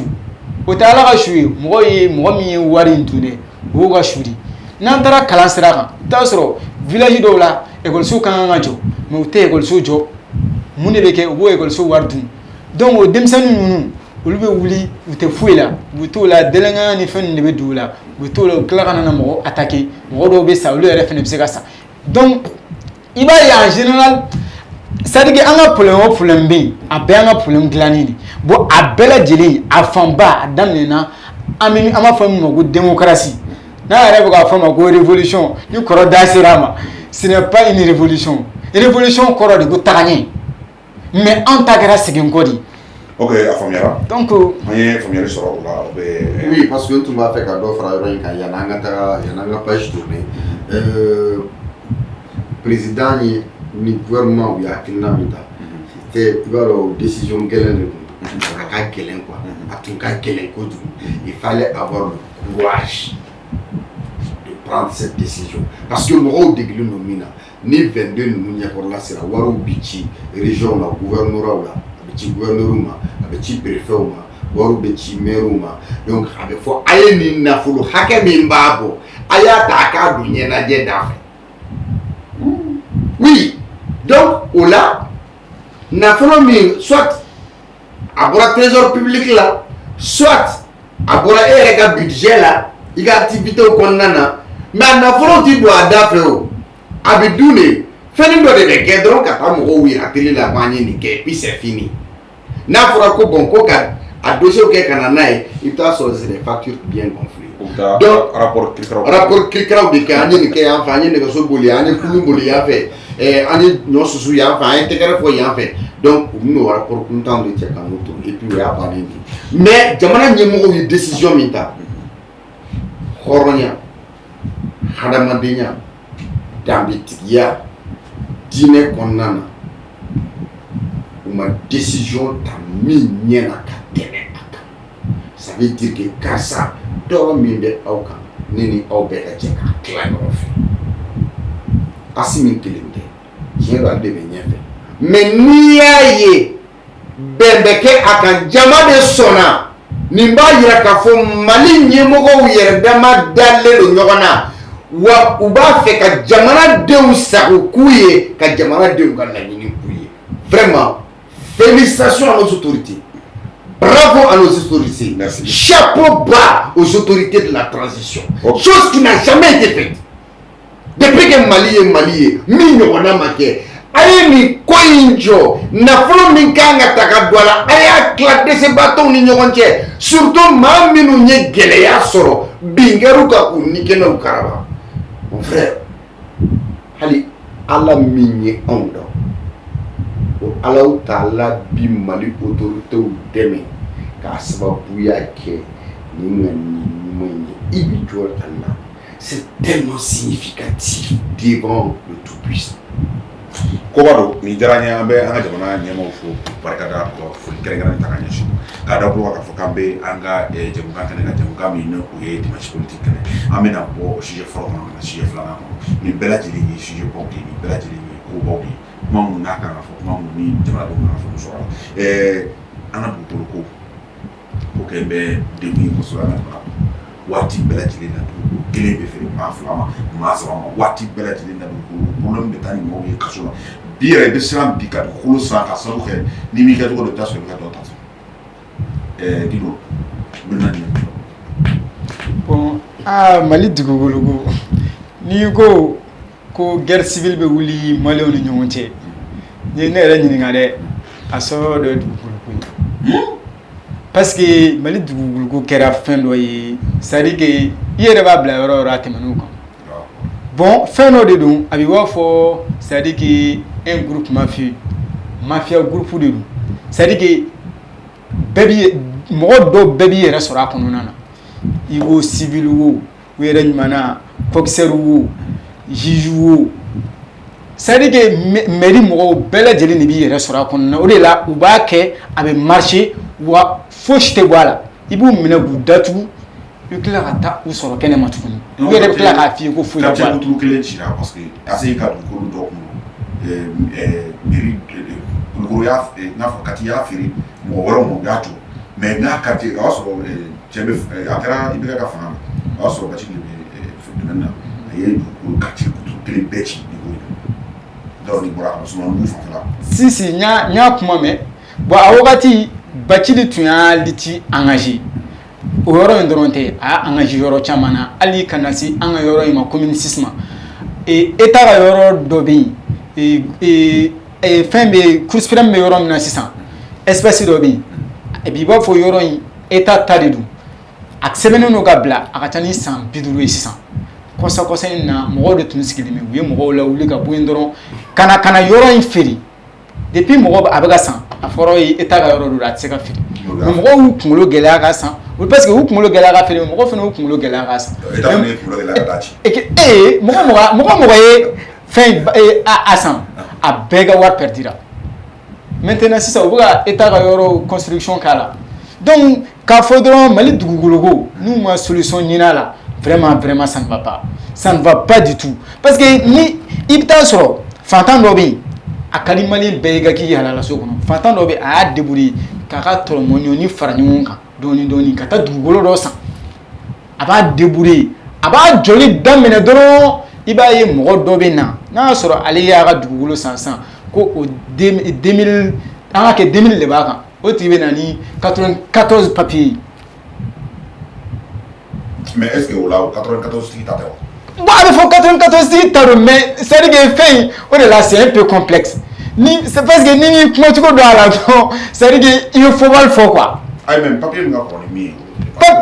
o tɛ Ala ka su ye. Mɔgɔ ye mɔgɔ min ye wari in dun dɛ, o y'o ka su de. N'an taara kalan sira kan, i t'a sɔrɔ village dɔw la, ekɔliso ka kan ka jɔ, mais u tɛ ekɔliso jɔ. Mun de bɛ kɛ? U b'o ekɔliso wari dun. Donc o denmisɛnnin ninnu, olu bɛ wuli, u tɛ foyi la, u bɛ t'o la, délinquant ni fɛn ninnu de bɛ don u la. U bɛ t'o la, u tila ka na mɔgɔ attaquer, mɔgɔ dɔw bɛ sa, olu yɛrɛ fana bɛ se ka sa. Donc i b'a ye, en général, c'est à dire que an ka problème o problème bɛ yen, a bɛɛ y'an ka problème dilanni de. Bon, a bɛɛ lajɛlen, a fanba, a daminɛna an bɛ an b'a fɔ min ma ko démocratie, n'a yɛrɛ bɛ k'a fɔ a ma ko révolution. Ni kɔrɔ da sera a ma, ce n'est pas une révolution. Révolution kɔrɔ de ko tagaɲɛ, mais anw ta kɛra segin kɔ de ye. Ok, a faamuyara. Donc an ye faamuyali sɔrɔ o la, o bɛ. Oui, parce que n tun b'a fɛ ka dɔ fara yɔrɔ in kan yanni an ka taga, yanni an ka page tourner. Président ye ni gouvernement, u ye hakilina min ta, c'était, i b'a dɔn, décision gɛlɛn de don, a ka gɛlɛn quoi, a tun ka gɛlɛn kojugu. Il fallait avoir le courage de prendre cette décision, parce que mɔgɔw degelen don min na, ni 22 ninnu ɲɛkɔrɔla sera, wariw bi ci région la, gouvernorat la, a bɛ ci gouverneur ma, a bɛ ci préfet ma, wariw bɛ ci maire ma. Donc a bɛ fɔ a ye nin nafolo hakɛ min b'a bɔ, a y'a ta a k'a don ɲɛnajɛ da fɛ. Oui, donc o la, nafolo min, soit a bɔra trésor public la, soit a bɔra e yɛrɛ ka budget la, i ka activité kɔnɔna na, mais a nafolo ti don a da fɛ, o a bɛ dun de. Fɛnnin dɔ de bɛ kɛ dɔrɔn ka taa mɔgɔw yira télé la ko an ye nin kɛ, puis c'est fini. N'a fɔra ko bon, ko ka a dossier kɛ ka na n'a ye, i bɛ taa sɔrɔ c'est des factures bien gonflées. Donc rapport kirikaraw. Rapport kirikaraw de kɛ: an ye nin kɛ yan fɛ, an ye nɛgɛso boli, an ye kulun boli yan fɛ, an ye ɲɔ susu yan fɛ, an ye tɛgɛrɛ fɔ yan fɛ. Donc u bɛn'o rapport kuntanw de cɛ ka n'o to, et puis o y'a bannen de. Mais jamana ɲɛmɔgɔw ye décision min ta, hɔrɔnya, hadamadenya, danbetigiya, diinɛ kɔnɔna na, u ma décision ta min ɲɛna ka tɛmɛ a kan. Ça veut dire que karisa, tɔɔrɔ min bɛ aw kan, ne ni aw bɛɛ ka jɛ k'a tila ɲɔgɔn fɛ. Asimi kelen tɛ, tiɲɛ don, ale de bɛ ɲɛfɛ, mais n'i y'a ye bɛn bɛ kɛ a kan, jama de sɔnna. Nin b'a yira k'a fɔ Mali ɲɛmɔgɔw yɛrɛ dama dalen don ɲɔgɔn na, wa u b'a fɛ ka jamanadenw sago k'u ye, ka jamanadenw ka laɲini k'u ye. Vraiment, félicitations à nos autorités, bravo à nos autorités. Merci. Chapeau bas aux autorités de la transition. Ok. Chose qui n'a jamais été faite depuis que Mali ye Mali ye, min ɲɔgɔnna ma kɛ. A ye nin ko in jɔ, nafolo min kan ka ta ka don a la, a y'a tila dɛsɛbaatɔw ni ɲɔgɔn cɛ, surtout maa minnu ye gɛlɛya sɔrɔ, bin kɛr'u kan k'u ni kɛnɛw karaba. Mon frère, hali Ala min ye anw dɔn, o Alahu Taala bi Mali autorités dɛmɛ k'a sababuya kɛ nin ŋaniya ɲuman in ye. I bi jɔ a la, c'est tellement significatif devant le Tout-Puissant. Koba don, nin diyara n ye. An bɛ an ka jamana ɲɛmaaw fo k'u barikada, ka foli kɛrɛnkɛrɛnnen ta ka ɲɛsin k'a da bolo kan k'a fɔ k'an bɛ an ka jɛmukan kɛnɛ kan, jɛmukan min ni o ye dimanche politique kɛnɛ. An bɛna bɔ sujet fɔlɔ kɔnɔ ka na sujet filanan kɔnɔ. Nin bɛɛ lajɛlen ye sujet baw de ye, nin bɛɛ lajɛlen ye kobaw de ye, kuma minnu n'a kan ka fɔ, kuma minnu ni jamanadenw kan ka faamu sɔrɔ a la. An ka dugukolo ko, o kɛ bɛ degun ye kosɛbɛ an ka jamana kɔnɔ. Waati bɛɛ lajɛlen na, dugukolo kelen bɛ feere maa fila ma, maa saba ma. Waati bɛɛ lajɛlen na, dugukolo problème bɛ taa ni maaw ye kaso la. Bi yɛrɛ, i bɛ siran bi ka dugukolo san ka sababu kɛ n'i m'i kɛ cogo dɔ, i bɛ taa sɔrɔ i bɛ ka dɔ ta. Gindo, n bɛ na nin. Bon, aa, Mali dugukolo ko, n'i ko ko guerre civile bɛ wuli Maliyɛnw ni ɲɔgɔn cɛ, n'i ye ne yɛrɛ ɲininka dɛ, a sababu dɔ ye dugukolo ko ye, parce que Mali dugukolo ko kɛra fɛn dɔ ye, c'est à dire que i yɛrɛ b'a bila yɔrɔ o yɔrɔ, a tɛmɛn'o kan. Bon, fɛn dɔ de don, a bɛ b'a fɔ, c'est à dire que un groupe mafieux, mafia groupe de don, c'est à dire que bɛɛ bi, mɔgɔ dɔw bɛɛ b'i yɛrɛ sɔrɔ a kɔnɔna na, i ko civil wo, u yɛrɛ ɲumanna coxeur wo, juge wo, c'est à dire que mairie mɔgɔw bɛɛ lajɛlen de b'i yɛrɛ sɔrɔ a kɔnɔna na. O de la u b'a kɛ, a bɛ marcher, wa fosi tɛ bɔ a la. I b'u minɛ k'u datugu, i bɛ tila ka taa u sɔrɔ kɛnɛma tuguni, u yɛrɛ bɛ tila k'a f'i ye ko foyi tɛ bɔ a la. Quartier kuturu kelen cira parce que ACI ka dugukolo dɔ kun don, mairie Kulukoro y'a, n'a fɔ Kati y'a feere mɔgɔ wɛrɛw ma, u y'a jɔ. Mais n'a quartier, o y'a sɔrɔ cɛ bɛ, a kɛra IBK ka fanga la, o y'a sɔrɔ Bacili de bɛ domaine na. A ye dugukolo quartier kuturu kelen bɛɛ ci ni ko in na. D'ailleurs, n'i bɔra a ma n'u fanfɛla. Si si, n y'a kuma mɛn. Bon, a wagati Bacili tun y'a lutte engagé o yɔrɔ in dɔrɔn tɛ, a y'a engagé yɔrɔ caman na, hali ka na se an ka yɔrɔ in ma, commune 6 ma. État ka yɔrɔ dɔ bɛ yen, fɛn bɛ cour suprême bɛ yɔrɔ min na sisan, espace dɔ bɛ yen. Et puis i b'a fɔ yɔrɔ in état ta de don, a sɛbɛnnen don ka bila, a ka ca ni san 50 ye sisan. Kɔsa kɔsa in na, mɔgɔw de tun sigilen bɛ, u ye mɔgɔw lawuli ka bɔ yen dɔrɔn ka na yɔrɔ in feere. Depuis mɔgɔ a bɛ ka san, a fɔra ye état ka yɔrɔ don, a tɛ se ka feere, mais mɔgɔw y'u kunkolo gɛlɛya ka san, parce que u kunkolo gɛlɛya ka feere, mɔgɔw fana y'u kunkolo gɛlɛya ka san. État fana ye kunkolo gɛlɛya ka taa ci. Ee, mɔgɔ ye fɛn a san, a bɛɛ ka wari perdira. Maintenant sisan, u bɛ ka état ka yɔrɔ construction k'a la. Donc k'a fɔ dɔrɔn Mali dugukolo ko, n'u ma solution ɲini a la, vraiment vraiment, ça ne va pas, ça ne va pas du tout, parce que ni i bɛ taa sɔrɔ fantan dɔ bɛ yen, a ka di malien bɛɛ ye ka k'i halalaso kɔnɔ. Fantan dɔ bɛ yen, a y'a débrouiller k'a ka tɔrɔmɔɲɔni fara ɲɔgɔn kan dɔɔni dɔɔni ka taa dugukolo dɔ san, a b'a débrouiller, a b'a jɔli daminɛ dɔrɔn, i b'a ye mɔgɔ dɔ bɛ na, n'a y'a sɔrɔ ale y'a ka dugukolo san sisan ko o 2000, an ka kɛ 2000 de b'a kan, o tigi bɛ na ni 94 papiers ye. Mais est ce que o la o 94 tigi ta tɛ wa? Bon, a bɛ fɔ 94 tigi ta don, mais c'est à dire que fɛn in, o de la c'est un peu complexe. Ni c'est parce que ni m'i kumacogo dɔn a la dɔrɔn, c'est à dire que i bɛ fɔbali fɔ quoi. Ayi, mais papier min ka kɔrɔ ni min ye.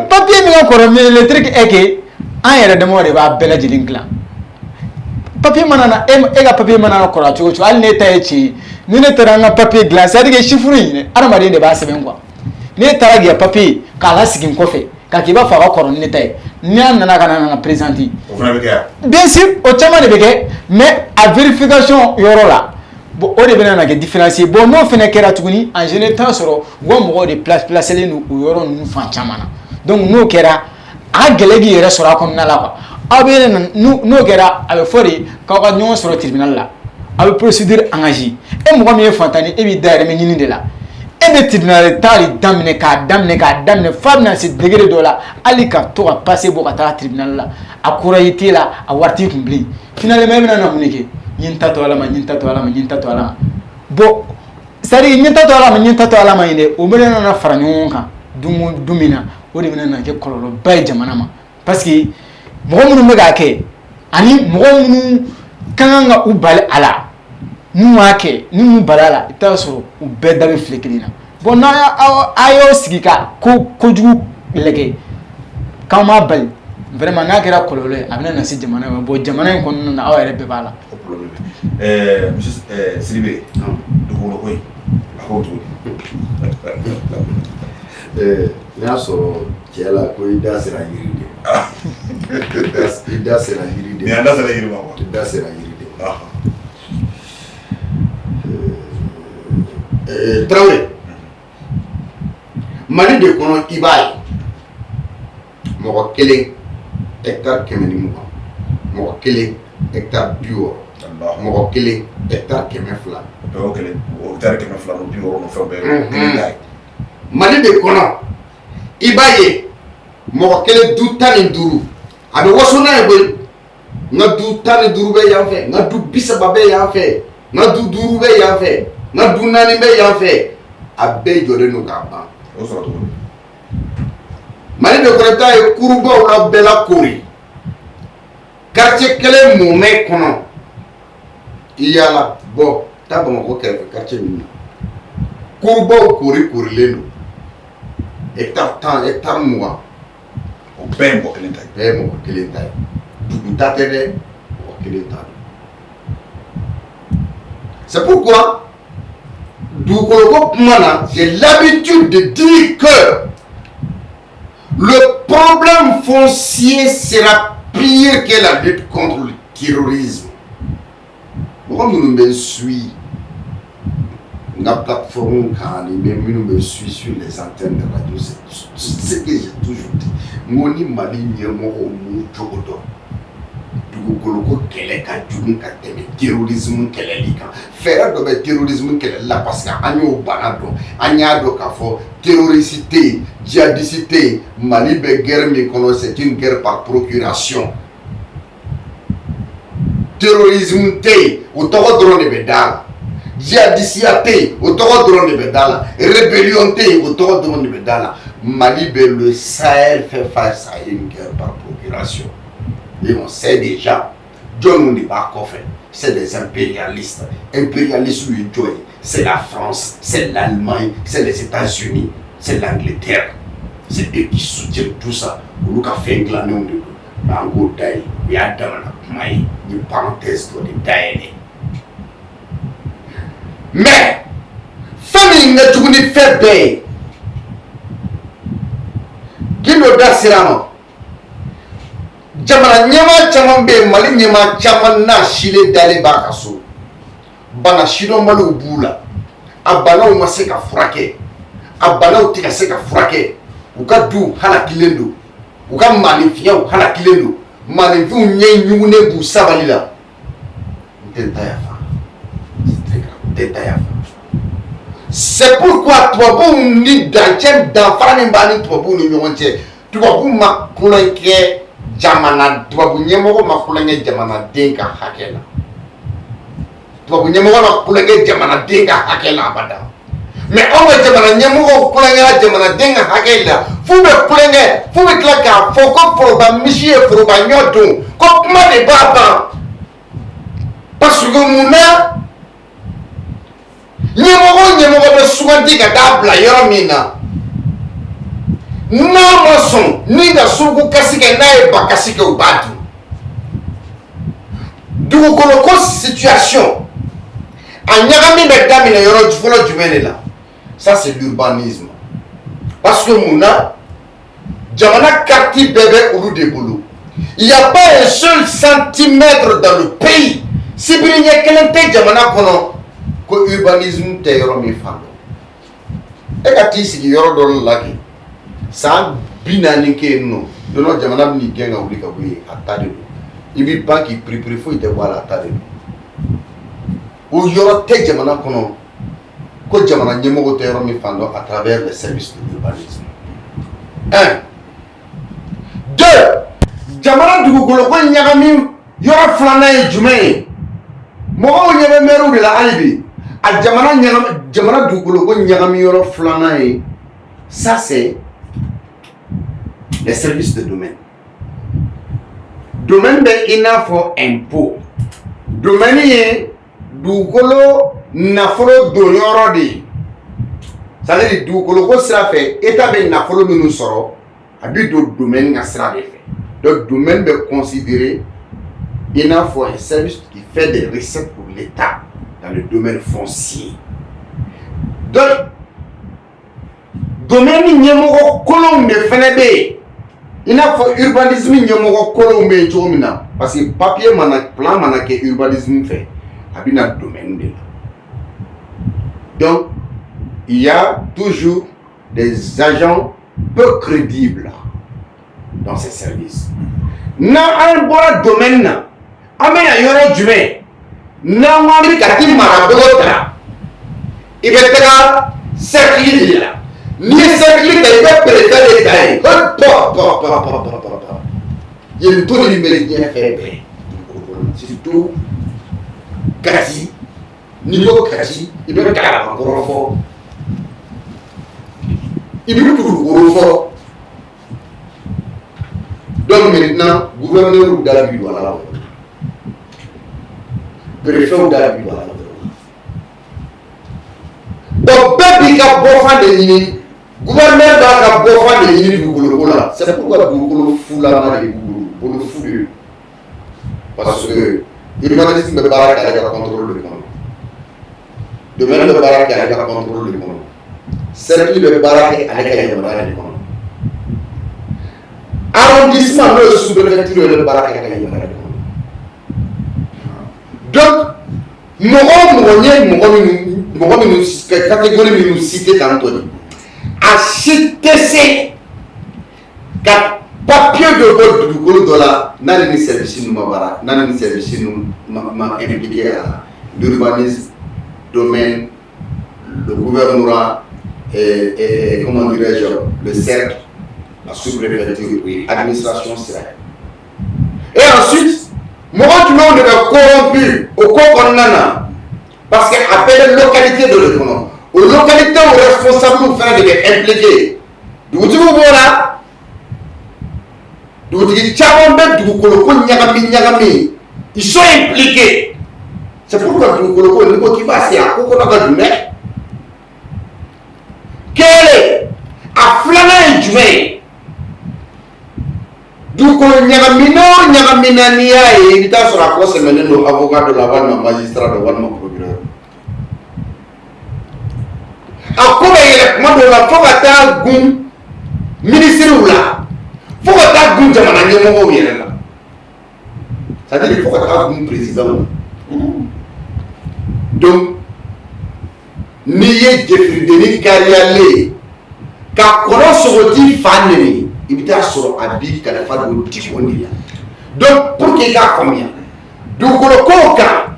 Papier min ka kɔrɔ min ye, le truc est que an yɛrɛ damaw de b'a bɛɛ lajɛlen dilan. Papier mana na, e ka papier mana na kɔrɔ cogo o cogo, hali ne ta ye tiɲɛ ye, ni ne taara n ka papier dilan, c'est à dire que chiffre in, adamaden de b'a sɛbɛn quoi. Ne taara k'i ka papier k'a lasigi n kɔfɛ k'a k'i b'a fɔ a ka kɔrɔ ni ne ta ye, n'a nana ka na présenter. O fana bɛ kɛ yan. Bien sûr, o caman de bɛ kɛ, mais a vérification yɔrɔ la, bon, o de bɛna na kɛ différence ye. Bon, n'o fana kɛra tuguni, en général, i bɛ taa sɔrɔ u ka mɔgɔw de placelen don o yɔrɔ ninnu fan caman na. Donc n'o kɛra, a ka gɛlɛn k'i yɛrɛ sɔrɔ a kɔnɔna la quoi. Aw bɛ n'o kɛra, a bɛ fɔ de k'aw ka ɲɔgɔn sɔrɔ tribunal la, aw bɛ procédure engagée. E mɔgɔ min ye fantan ye, e b'i dahirimɛ ɲini de la, e bɛ tribunal ta de daminɛ k'a daminɛ k'a daminɛ f'a bɛna se degré dɔ la, hali ka to ka passe bɔ ka taa tribunal la, a kura i t'e la, a wari t'i kun bilen. Finalement, e bɛna na mun de kɛ? N ye n ta to Ala ma, n ye n ta to Ala ma, n ye n ta to Ala ma. Bon, c'est à dire n ye n ta to Ala ma, n ye n ta to Ala ma yen dɛ, o bɛna na fara ɲɔgɔn kan don min na, o de bɛna na kɛ kɔlɔlɔba ye jamana ma, parce que mɔgɔ minnu bɛ k'a kɛ ani mɔgɔ minnu ka kan ka u bali a la, n'u m'a kɛ, n'u m'u bali a la, i bɛ taa sɔrɔ u bɛɛ da bɛ file kelen na. Bon, n'a a y'aw sigi ka ko kojugu lajɛ k'aw m'a bali, vraiment, n'a kɛra kɔlɔlɔ ye, a bɛna na se jamana ma. Bon, jamana in kɔnɔna na, aw yɛrɛ bɛɛ b'a la. O problème bɛ monsieur Sidibe, dugukolo ko in, a k'o cogo di? N'i y'a sɔrɔ cɛ la ko i da sera yiri de, i da sera yiri de. Nin y'an da sera yiri ma quoi. I da sera yiri de. Tarawele, Mali de kɔnɔ, i b'a ye mɔgɔ kelen hectare 120, mɔgɔ kelen hectare 60, mɔgɔ kelen hectare 200. O bɛɛ y'o kelen, o hectare 200 n'o 60 n'o fɛn bɛɛ ye kelen ta ye. Mali de kɔnɔ, i b'a ye mɔgɔ kelen du 15, a bɛ waso n'a ye koyi: n ka du 15 bɛ yan fɛ, n ka du 30 bɛ yan fɛ, n ka du 5 bɛ yan fɛ, n ka du 4 bɛ yan fɛ, a bɛɛ jɔlen don k'a ban. O sɔrɔ cogo di? Mali de kɔnɔ, i t'a ye kurubaw la bɛɛ la koori quartier kelen mɔmɛ kɔnɔ, i yaala bɔ taa Bamakɔ kɛrɛfɛ quartier ninnu na, kurubaw koori koorilen don, hectare 10, hectare 20. O bɛɛ ye mɔgɔ kelen ta ye. Bɛɛ ye mɔgɔ kelen ta ye, dugu ta tɛ dɛ, mɔgɔ kelen ta don. C'est pourquoi dugukolo ko kuma na, j'ai l'habitude de dire que le problème foncier sera pire que la lutte contre le terrorisme. Mɔgɔ minnu bɛ suit n ka plateforme kan ani bɛ minnu bɛ suit sur les antennes de radio, c'est ce que j'ai toujours dit. N ko ni Mali ɲɛmɔgɔw m'u cogo dɔn, dugukolo ko kɛlɛ ka jugu ka tɛmɛ terrorisme kɛlɛli kan. Fɛɛrɛ dɔ bɛ terrorisme kɛlɛli la, parce que an y'o bana dɔn, an y'a dɔn k'a fɔ terroriste tɛ yen, djihadiste tɛ yen. Mali bɛ guerre min kɔnɔ, c'est une guerre par procuration. Terrorisme tɛ yen, o tɔgɔ dɔrɔn de bɛ d'a la. Jihadisiya tɛ yen, o tɔgɔ dɔrɔn de bɛ d'a la. Rébellion tɛ yen, o tɔgɔ dɔrɔn de bɛ d'a la. Mali bɛ, le Sahel fait face à une guerre par procuration et on sait déjà jɔnniw de b'a kɔfɛ. C'est des impérialistes. Impérialistes ye jɔn ye? C'est la France, c'est l'Allemagne, c'est les États-Unis, c'est l'Angleterre. C'est eux qui soutiennent tout ça. Olu ka fɛn dilannenw de don. Mais an k'o da yen, o y'a damana kuma ye. N ye parenthèse dɔ de dayɛlɛ. Mais fɛn min ka jugu ni fɛn bɛɛ ye, Gindo da sera a ma, jamana ɲɛmaa caman bɛ yen, Mali ɲɛmaa caman n'a silen dalen b'a ka so, bana sidɔnbaliw b'u la, a banaw ma se ka furakɛ, a banaw tɛ ka se ka furakɛ. U ka duw halakilen don, u ka maaninfiyaw halakilen don, maaninfinw ɲɛ ɲugunnen b'u sabali la. N tɛ n ta yafa, c'est très grave, n tɛ n ta yafa. C'est pourquoi tubabuw ni dancɛ, danfara min b'an ni tubabuw ni ɲɔgɔn cɛ, tubabu ma tulonkɛ jamana, tubabu ɲɛmɔgɔ ma tulonkɛ jamanaden ka hakɛ la, tubabu ɲɛmɔgɔ ma tulonkɛ jamanaden ka hakɛ la abada. Mais anw ka jamana ɲɛmɔgɔw tulonkɛra jamanaden ka hakɛ la f'u bɛ tulonkɛ, f'u bɛ tila k'a fɔ ko foroba misi ye foroba ɲɔ dun, ko kuma de b'a ban. Parce que mun na? Ɲɛmɔgɔ o ɲɛmɔgɔ bɛ suganti ka taa bila yɔrɔ min na, n'a ma sɔn ni ka suruku kasi kɛ, n'a ye ba kasi kɛ, u b'a dun. Dugukolo ko situation, a ɲagami bɛ daminɛ yɔrɔ fɔlɔ jumɛn de la? Ça, c'est l'urbanisme. Parce que mun na? Jamana carte bɛɛ bɛ olu de bolo. Il y a pas un seul centimètre dans le pays, sibiri ɲɛ kelen tɛ jamana kɔnɔ ko urbanisme tɛ yɔrɔ min fan dɔn. E ka t'i sigi yɔrɔ dɔ la kɛ san 40 kɛ yen nɔ, don dɔ jamana bɛ n'i gɛn ka wuli ka bɔ yen, a ta de don. I b'i ban k'i piripiri, foyi tɛ bɔ a la, a ta de don. O yɔrɔ tɛ jamana kɔnɔ ko jamana ɲɛmɔgɔ tɛ yɔrɔ min fan dɔn à travers les services de l'urbanisme. Un, deux, jamana dugukolo ko ɲagami yɔrɔ filanan ye jumɛn ye? Mɔgɔw ɲɛ bɛ mɛriw de la hali bi. A jamana ɲagami, jamana dugukolo ko ɲagami yɔrɔ filanan ye, ça, c'est les services de domaine. Domaine bɛ i n'a fɔ impôt. Domaine ye dugukolo nafolo don yɔrɔ de ye, c'est à dire dugukolo ko sira fɛ, État bɛ nafolo minnu sɔrɔ, a bɛ don domaine ka sira de fɛ. Donc domaine bɛ considéré i n'a fɔ un service qui fait des recettes pour l'État dans le domaine foncier. Donc domaine ɲɛmɔgɔ kolonw de fɛnɛ bɛ yen, i n'a fɔ urbanisme ɲɛmɔgɔ kolonw bɛ yen cogo min na, parce que papier mana, plan mana kɛ urbanisme fɛ, a bɛ na domaine de la. Donc il y a toujours des agents peu crédibles dans ces services. N'an bɔra domaine na, an bɛna yɔrɔ jumɛn? N'an ko an bɛ Kati marabolo ta, i bɛ taga cercle de la. N'i ye cercle ta, i bɛ préfet de ta yen. Hop, pɔ pɔ pɔ pɔ pɔ pɔ pɔ, yen to nin bɛ diɲɛ fɛn bɛɛ, surtout Kati. N'i ko Kati, i bɛ Kalabankɔrɔ fɔ, i bɛ Kulukoro fɔ. Donc maintenant, gouverneur da bi don a la, préfet da bi don a la. Donc bɛɛ b'i ka bɔfan de ɲini. Gouverneur b'a ka bɔfan de ɲini dugukolo ko la. C'est pourquoi dugukolo fulama de b'u bolo, bolo fu de don, parce que urbanisme bɛ baara kɛ ale ka contrôle de kɔnɔ, domaine bɛ baara kɛ ale ka contrôle de kɔnɔ, cercle bɛ baara kɛ ale ka yamaruya de kɔnɔ, arrondissement, n'o ye sous-préfecture yɛrɛ, bɛ baara kɛ ale ka yamaruya de kɔnɔ. Donc mɔgɔ o mɔgɔ ye, mɔgɔ minnu catégorie minnu cité tantôt de, a si tɛ se ka papier dɔ bɔ dugukolo dɔ la n'ale ni service ninnu ma baara, n'ale ni service ninnu ma impliqué a la: l'urbanisme, domaine, le gouvernorat et comment dirais-je, le cercle, la sous-préfecture, administration sira. Et ensuite Mɔgɔ jumɛnw de bɛ corrompu o ko kɔnɔna na? Parce que a bɛɛ bɛ localité dɔ de kɔnɔ. O localité responsable fana de bɛ impliqué. Dugutigiw b'o la, dugutigi caman bɛ dugukolo ko ɲagami ɲagami, ils sont impliqués. C'est pourquoi dugukolo ko, n'i ko k'i b'a se, a ko kɔnɔ ka dun dɛ. Kelen, a filanan ye jumɛn ye? Dugukolo ɲagamina o ɲagamina, n'i y'a ye, i bɛ taa sɔrɔ a kɔ sɛmɛnen don avocat dɔ la, walima magistrat dɔ, walima procureur. A ko bɛ yɛlɛ kuma dɔw la fo ka taa gun minisiriw la, fo ka taa gun jamana ɲɛmɔgɔw yɛrɛ la, c'est à dire fo ka taa gun président la. Donc n'i ye jefiridenni kariyalen ka kɔnɔ sogoti fa neni, i bɛ taa sɔrɔ a b'i kalifa don dikon de la. Donc pour que i k'a faamuya, dugukolo kow kan,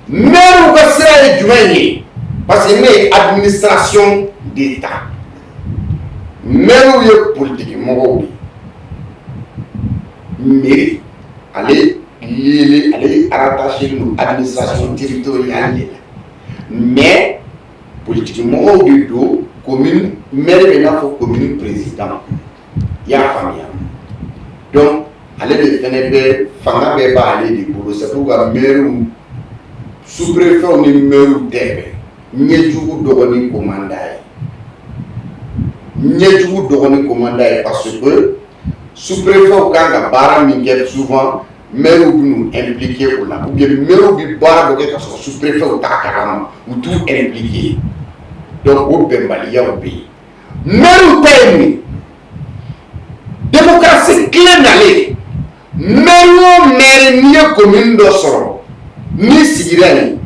maire ka sira ye jumɛn ye? Parce que ne ye administration d'État, maire ye politique mɔgɔw de ye. Mairie, ale lié, ale rattaché don administration territoriale de la, mais politique mɔgɔw de don. Commune maire bɛ i n'a fɔ commune président, i y'a faamuya? Donc ale de fɛnɛ bɛ fanga bɛɛ b'ale de bolo. C'est pourquoi maire, sous-préfet ni maire tɛ bɛn. Ɲɛjugu dɔgɔnin ko man d'a ye, ɲɛjugu dɔgɔnin ko man d'a ye, parce que sous-préfet kan ka baara min kɛ, souvent maire bɛ n'u impliqué o la, ou bien maire bɛ baara dɔ kɛ ka sɔrɔ sous-préfet t'a kalama, u t'u impliqué. Donc o bɛnbaliyaw bɛ yen. Maire ta ye mun ye? Démocratie tile nalen, maire o maire, n'i ye commune dɔ sɔrɔ, n'i sigira yen,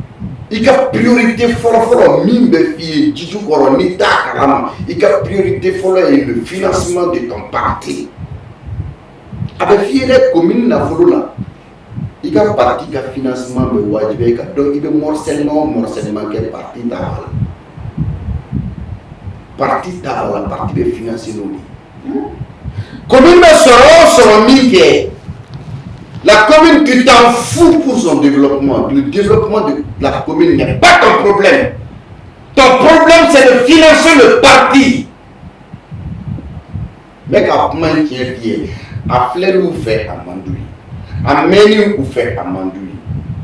i ka priorité fɔlɔ-fɔlɔ min bɛ f'i ye jiju kɔrɔ, n'i t'a kalama, i ka priorité fɔlɔ ye le financement de ton parti. A bɛ f'i ye dɛ, commune nafolo la, i ka parti ka financement bɛ wajibiya i kan. Donc i bɛ morcellement o morcellement kɛ, parti ta b'a la, parti ta b'a la, parti bɛ financer n'o de ye. Commune bɛ sɔrɔ o sɔrɔ min kɛ, la commune, tu t'en fous pour son développement. Le développement de la commune n'est pas ton problème. Ton problème, c'est de financer le parti. Mais ka kuma in tiɲɛ f'i ye, a filɛliw fɛ, a man d'u ye, a mɛnni u fɛ, a man d'u ye.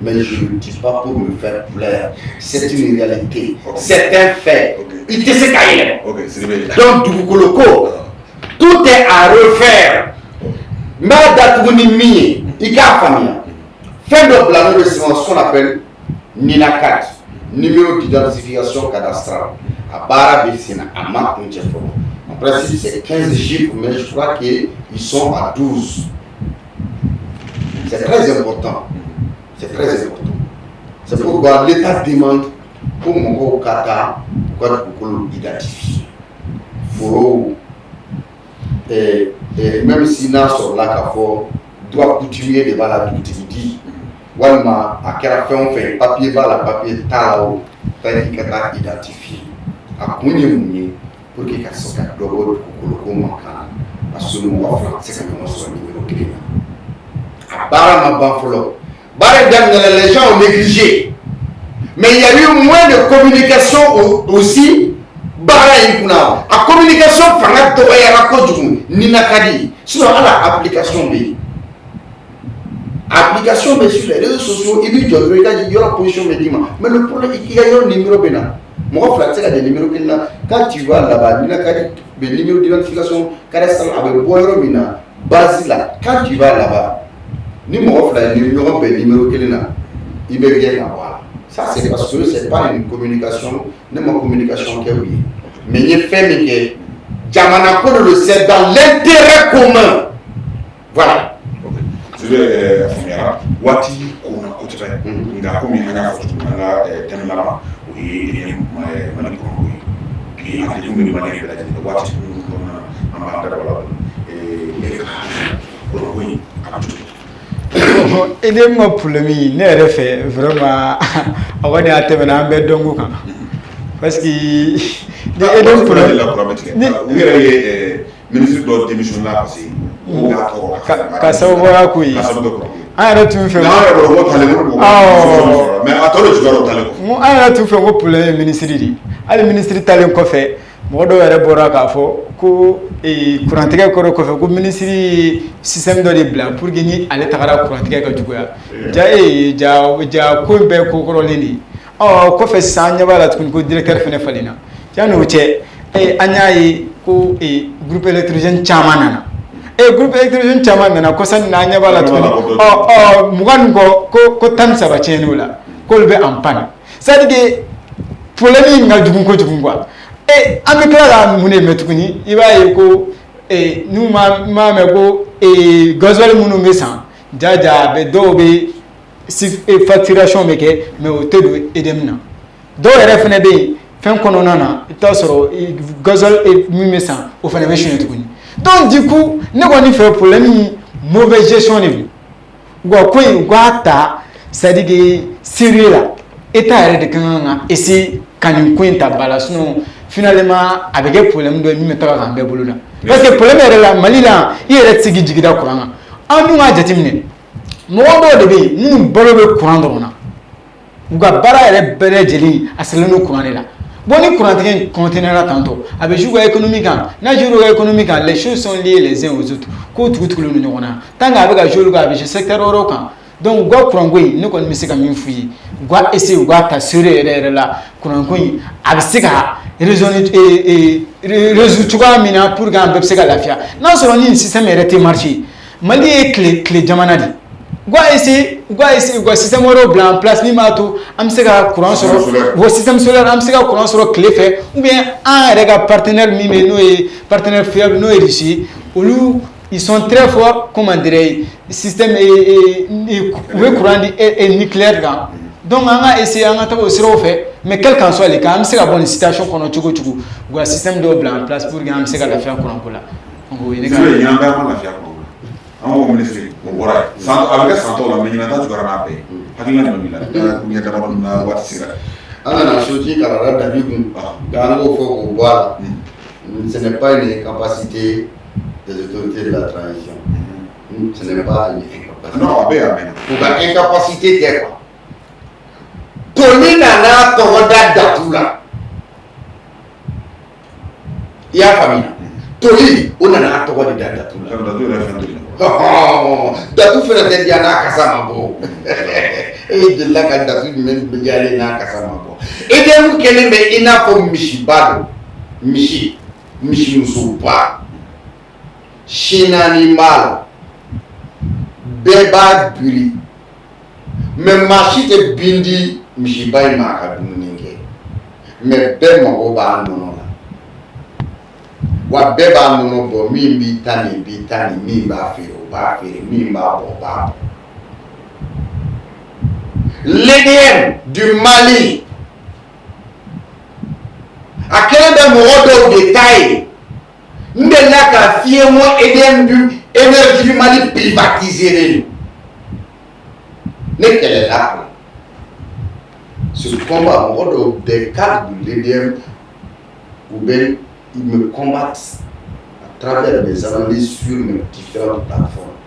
Mais je ne le dis pas pour me faire plaire, c'est une réalité, c'est un fait. I tɛ se k'a yɛlɛma. Donc dugukolo ko, tout est à refaire. N b'a datugu ni min ye, i k'a faamuya, fɛn dɔ bila n'o bɛ sisan, ce qu'on appelle NINACAD, numéro d'identification cadastrale, a baara bɛ sen na, a ma kuncɛ fɔlɔ. En principe, c'est 15 chiffres, mais je crois qu'ils sont à 12. C'est très important, c'est très important. C'est pourquoi l'État demande ko mɔgɔw ka taa u ka dugukolo identifier, forow, même si n'a sɔrɔla k'a fɔ droit coutumier de b'a la, dugutigi di, walima a kɛra fɛn o fɛn, papier b'a la, papier t'a la, o taa i ka taa identifier. A kun ye mun ye? Pour que ka se ka dɔ bɔ dugukolo ko mankan na, parce que mɔgɔ fila tɛ se ka ɲɔgɔn sɔrɔ numéro kelen na. A baara ma ban fɔlɔ. Baara in daminɛna, les gens ont négligé, mais il y a eu moins de communication aussi baara in kunna. A communication fanga dɔgɔyara kojugu. Nina ka di, sinon hali application bɛ yen, application bɛ sur les réseaux sociaux, i b'i jɔ dɔrɔn, i ka yɔrɔ position bɛ d'i ma. Mais le problème, i ka yɔrɔ numéro bɛ na, mɔgɔ fila tɛ se ka jɛ numéro kelen na. Quand tu vas là-bas, nina ka di bɛ numéro d'identification cadastral, a bɛ bɔ yɔrɔ min na, base la, quand tu vas là-bas, ni mɔgɔ fila ye ɲɔgɔn bɛn numéro kelen na, i bɛ gɛn ka bɔ a la. Ça, c'est parce que c'est pas une communication. Ne ma communication kɛ u ye, mais n ye fɛn min kɛ, jamana ko de don, c'est dans l'intérêt commun, voilà. Sidibe, faamuyara. Waati konna kosɛbɛ, nka komi an y'a fɔ cogo min, an ka thème laban, o ye Mali kɔnɔ ko ye. Bi a degun bɛ Maliyɛn bɛɛ lajɛlen waati minnu kɔnɔna na, an b'an da don a la. E ka kɔnɔ ko in, a bɛ cogo di? EDM ka problème, ne yɛrɛ fɛ, vraiment, a kɔni a tɛmɛna an bɛɛ dɔnko kan, parce que ni EDM problème la courant bɛ tigɛ, u yɛrɛ ye ministre dɔ démissionné parce que o y'a tɔɔrɔ. Ka sababuya k'o ye. Ka sababu kɛ courant ko ye. An yɛrɛ tun fɛ An yɛrɛ bolo ko talen ko mais a tɔ de juguyara o talen kɔ. An yɛrɛ tun fɛ ko problème ye ministre de ye. Hali ministre talen kɔfɛ, mɔgɔ dɔw yɛrɛ bɔra k'a fɔ ko kurantigɛ kɔrɔ kɔfɛ, ko ministre ye système dɔ de bila pour que ni ale tagara, kurantigɛ ka juguya. Ja ja ja, ko in bɛɛ ko kɔrɔlen de ye. Ɔ, kɔfɛ sisan, an ɲɛ b'a la tuguni ko directeur fɛnɛ falenna. Yanni o cɛ, an y'a ye ko groupe électrogène caman nana, groupe électrogène caman nana kɔsa in na. An ɲɛ b'a la tuguni, ɔ ɔ 20 ni kɔ, ko 13 tiɲɛn'o la, k'olu bɛ en panne. C'est à dire que problème in ka jugu kojugu quoi. An bɛ tila ka mun de mɛn tuguni? I b'a ye ko n'u ma mɛn ko gasoil minnu bɛ san, ja ja, a bɛ dɔw bɛ facturation bɛ kɛ, mais o tɛ don EDM na. Dɔw yɛrɛ fana bɛ yen, fɛn kɔnɔna na, i bɛ taa sɔrɔ gasoil min bɛ san, o fana bɛ suɲɛ tuguni. Donc du coup, ne kɔni fɛ, problème in, mauvaise gestion de don. U ka ko in, u k'a ta, c'est à dire que sérieux la, État yɛrɛ de ka kan ka essayer ka nin ko in ta ba la. Sinon finalement, a bɛ kɛ problème dɔ ye min bɛ taga k'an bɛɛ bolo la, parce que problème yɛrɛ la, Mali la, i yɛrɛ tɛ se k'i jigi da courant kan. An dun k'a jateminɛ, mɔgɔ dɔw de bɛ yen minnu balo bɛ courant dɔrɔn na, u ka baara yɛrɛ bɛɛ lajɛlen a sirilen don courant de la. Bon, ni courant tigɛ in continuera tantôt, a bɛ jouer u ka économie kan. N'a joué u ka économie kan, les choses sont liées les uns aux autres, kow tugu-tugulen don ɲɔgɔn na. Tant que a bɛ ka jouer olu kan, a bɛ jouer secteur wɛrɛw kan. Donc u ka courant ko in, ne kɔni bɛ se ka min f'u ye, u ka essayer, u k'a ta sérieux yɛrɛ yɛrɛ la. Courant ko in, a bɛ se ka résoudre cogoya min na pour que an bɛɛ bɛ se ka lafiya, n'a sɔrɔ ni système yɛrɛ tɛ marcher. Mali ye tile jamana de ye. U ka essayer, u ka essayer, u ka système wɛrɛw bila en place min b'a to an bɛ se ka courant sɔrɔ o système solaire, an bɛ se ka courant sɔrɔ tile fɛ, ou bien an yɛrɛ ka partenaire min bɛ yen, n'o ye partenaire fiable, n'o ye Russie ye, olu, ils sont très forts, comment dirais, système u bɛ courant di nucléaire kan. Donc an ka essayer, an ka taga o siraw fɛ. Mais quel qu'en soit le cas, an bɛ se ka bɔ nin situation kɔnɔ cogo o cogo, u ka système dɔw bila en place pour que an bɛ se ka lafiya courant ko la. Donc o ye ne ka. Ɲinan bɛɛ ma lafiya courant ko la. An ko ministre o bɔra yen san, a bɛ kɛ san tɔw la, mais ɲinan ta juguyara n'a bɛɛ ye. Hakilina jumɛn b'i la ɲɛ damadɔ na waati sera? An nana soci kalara Dabi kun, k'an k'o fɔ k'o bɔ a la. Ce n'est pas une incapacité des autorités de la transition. Ce n'est pas une incapacité. Non, a bɛ yan, a mɛnna. U ka incapacité tɛ quoi. Toli nana tɔgɔ da datu la. I y'a faamuya? Toli, o nana tɔgɔ de da datu la. Datu yɛrɛ fɛn dɔ de la. Datu fɛnɛ tɛ diya n'a kasa ma bɔ. E delila ka datu jumɛn diyalen n'a kasa ma bɔ? EDM kɛlen bɛ i n'a fɔ misiba don. Misi, misimusoba. Sin naani b'a la. Bɛɛ b'a biri. Mais maa si tɛ bin di misiba in ma a ka dumuni kɛ. Mais bɛɛ mago b'a nɔnɔ la. Wa bɛɛ b'a nɔnɔ bɔ, min b'i ta nin b'i ta nin, min b'a feere o b'a feere, min b'a bɔ o b'a bɔ. L'EDM du Mali, a kɛlen bɛ mɔgɔ dɔw de ta ye. N delila k'a f'i ye n ko EDM du, Énergie du Mali privatisé don. Ne kɛlɛla a la. Ce combat, mɔgɔ dɔw, des cadres de l'EDM, u bɛ, ils me combattent à travers mes analyses sur mes différentes plateformes.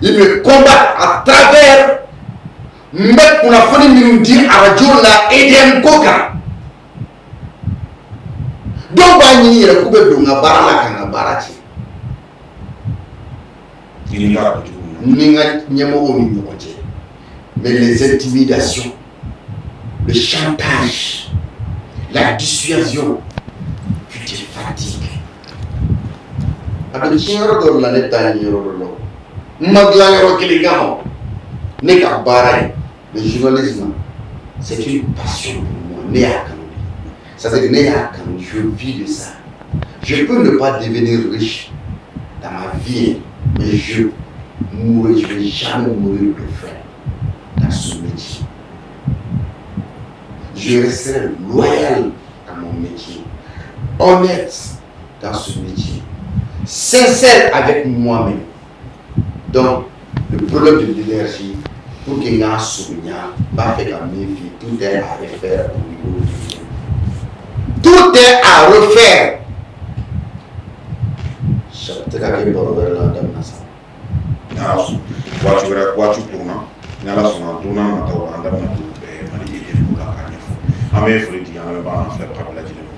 Ils me combattent à travers n bɛ kunnafoni minnu di arajo la EDM ko kan. Dɔw b'a ɲini yɛrɛ k'u bɛ don n ka baara la ka n ka baara tiɲɛ. Ni ka kojugu. Ni n ka ɲɛmɔgɔw ni ɲɔgɔn cɛ. Mais les intimidations, le chantage, la dissuasion, tu te fatigues. A bɛ tiɲɛ yɔrɔ dɔw la, ne t'a ɲɛ yɔrɔ dɔ la. N ma dilan yɔrɔ kelen kama. Ne ka baara ye, le journalisme, c'est une passion pour moi. Ne y'a kanu de. C'est-à-dire ne y'a kanu, je vis de ça. Je peux ne pas devenir riche dans ma vie, mais je mourrai, je vais jamais mourir de faim dans ce métier. Je resterai loyal à mon métier, honnête dans ce métier, sincère avec moi-même. Donc, le problème de l'énergie, pour que n k'a surunya, n b'a fɛ ka min f'i ye, tout est à refaire au niveau du. Tout est à refaire. Tɛ ka kɛ baro wɛrɛ la, an da bɛna sa. Waati wɛrɛ, waati kurunna, ni Ala sɔnna, don n'a nataw la, an da bɛna don Mali EDM ko la k'a ɲɛfɔ. An bɛ foli di an lamɛnbaga n'an filɛbaga bɛɛ lajɛlen ma.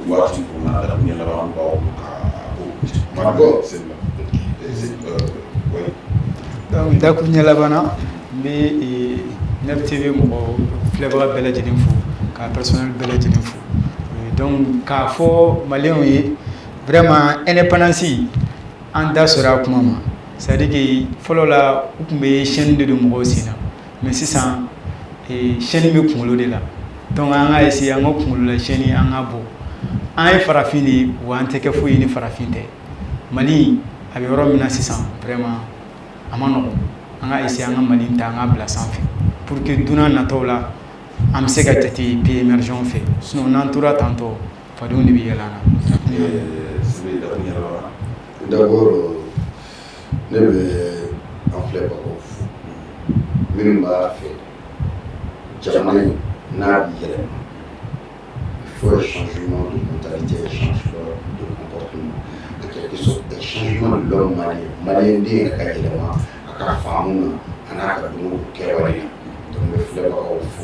Waati kurunna, dakuruɲɛ laban b'aw bolo ka ko kuma seli la. Oui. Donc dakuruɲɛ laban na, n bɛ Nef TV mɔgɔ filɛbaga bɛɛ lajɛlen fo, ka personnel bɛɛ lajɛlen fo. Donc k'a fɔ maliyɛnw ye, vraiment, indépendance, an da sera a kuma ma. C'est à dire que fɔlɔ la, u tun bɛ chaîne de don mɔgɔw sen na, mais sisan chaîne bɛ kunkolo de la. Donc an ka essayer an ka kunkolo la chaîne, an ka bɔ. An ye farafin de ye wa, an tɛ kɛ foyi ye ni farafin tɛ. Mali a bɛ yɔrɔ min na sisan, vraiment, a ma nɔgɔn. An ka essayer an ka Mali ta, an k'a bila sanfɛ pour que don nataw la, an bɛ se ka jate pays émergent fɛ. Sinon n'an tora tantɔ, fadenw de bɛ yɛlɛ an na. Sibe, dakuruɲɛ laban. D'abord, ne bɛ an filɛbagaw fo, minnu b'a fɛ jamana in n'a bɛ yɛlɛma. Il faut un changement de mentalité, un changement de comportement, en quelque sorte un changement de l'homme malien. Malien den yɛrɛ ka yɛlɛma a ka faamu na, a n'a ka dumuni kɛwale na. Donc n bɛ filɛbagaw fo.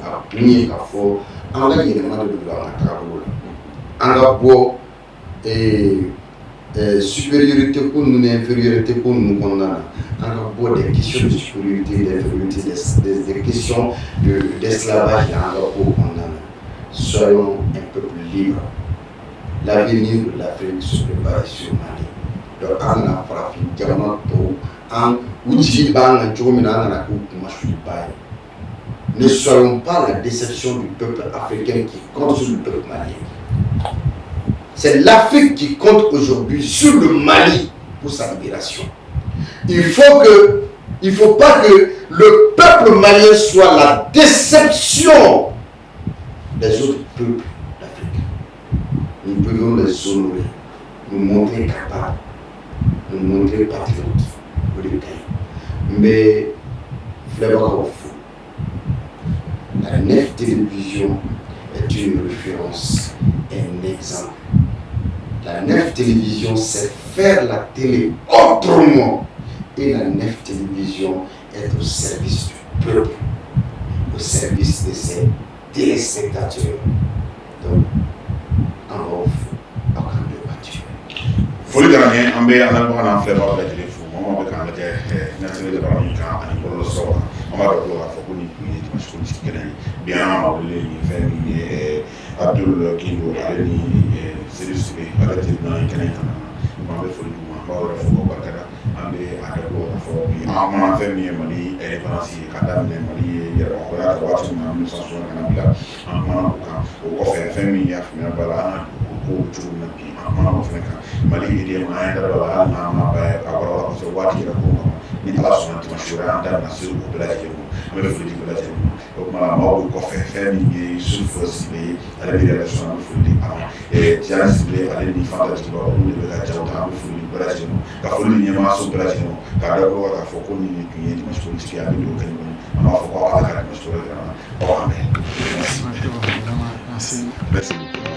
A kun ye k'a fɔ an ka yɛlɛma de don an ka taabolo la, an ka bɔ supériorité ko ninnu ni infériorité ko ninnu kɔnɔna na, an ka bɔ des questions de supériorité, d'infériorité, des questions de d'esclavage, an ka ko kɔnɔna na. Soyons un peuple libre. L'avenir de l'Afrique se prépare sur Mali. Donc an kana farafin jamana tɔw, an u jigi b'an kan cogo min na, an kana k'u kumasuliba ye. Ne soyons pas la déception du peuple africain qui compte sur le peuple malien. C'est l'Afrique qui compte aujourd'hui sur le Mali pour sa libération. Il faut pas que le peuple malien soit la déception des autres peuples d'Afrique. Nous devons les honorer, nous montrer capables, nous montrer patriotes. O de ka ɲi. N bɛ filɛbagaw fo. La Nef Télévision est une référence, un exemple. La Nef Télévision, c'est faire la télé autrement. Et la Nef Télévision est au service du peuple, au service de ses téléspectateurs. Donc, an b'aw fo, aw k'an bɛn waati wɛrɛ. Foli diyara n ye. An bɛ an lamɛnbaga n'an filɛbaga bɛɛ lajɛlen fo. Maa maa bɛ k'an lajɛ ɲɛsigi jabaranin kan ani bɔlɔlɔsiraw kan, an b'a dɔn k'a fɔ ko nin tun ye dimanche politique kɛnɛ ye. Bi, an ka maa welelen ye fɛn min ye, Abdul Gindo, ale ni Seydou Sibe, ale tɛ dunan ye kɛnɛ in kan. An bɛ foli d'u ma, an b'aw yɛrɛ fo k'aw barikada. An bɛ a dɔn k'a fɔ bi, an kumana fɛn min ye Mali indépendance ye, k'a daminɛ Mali ye yɛrɛmahɔrɔnya ta waati min na, 1960, ka na bila, an kumana o kan. O kɔfɛ, fɛn min y'a faamuya ba la, an ka dugu ko bɛ cogo min na bi, an kumana o fɛnɛ kan. Mali EDM, an ye da don a la, hali n'an ma ba a bɔra la kosɛbɛ waati yɛrɛ ko kama. Ni Ala sɔnna, dimanche wɛrɛ, an da bɛna se o bɛɛ lajɛlen ma. An bɛ foli di bɛɛ lajɛlen ma. O tuma na, maaw bɛ kɔfɛ, fɛn min ye Yusufu Sidibe ye, ale bɛ réalisation, an bɛ foli di a ma. Tijani Sidibe, ale ni Fanta Jigiba, olu de bɛ ka jaw ta. An bɛ foli di bɛɛ lajɛlen ma, ka foli di ɲɛmaaso bɛɛ lajɛlen ma, k'a da bolo k'a fɔ ko nin tun ye dimanche politique ye. An bɛ dugawu kɛ ɲɔgɔn ye. An b'a fɔ ko Ala ka dimanche wɛrɛ yira an na. Aw k'an bɛn. Merci. Merci. Merci beaucoup.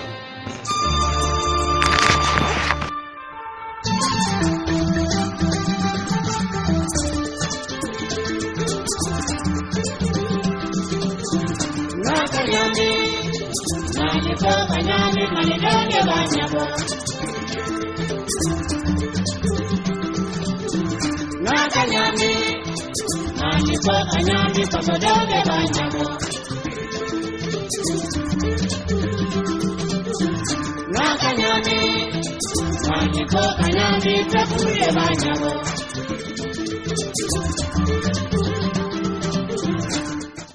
Mali ko ka ɲami, peuple de b'a ɲɛbɔ.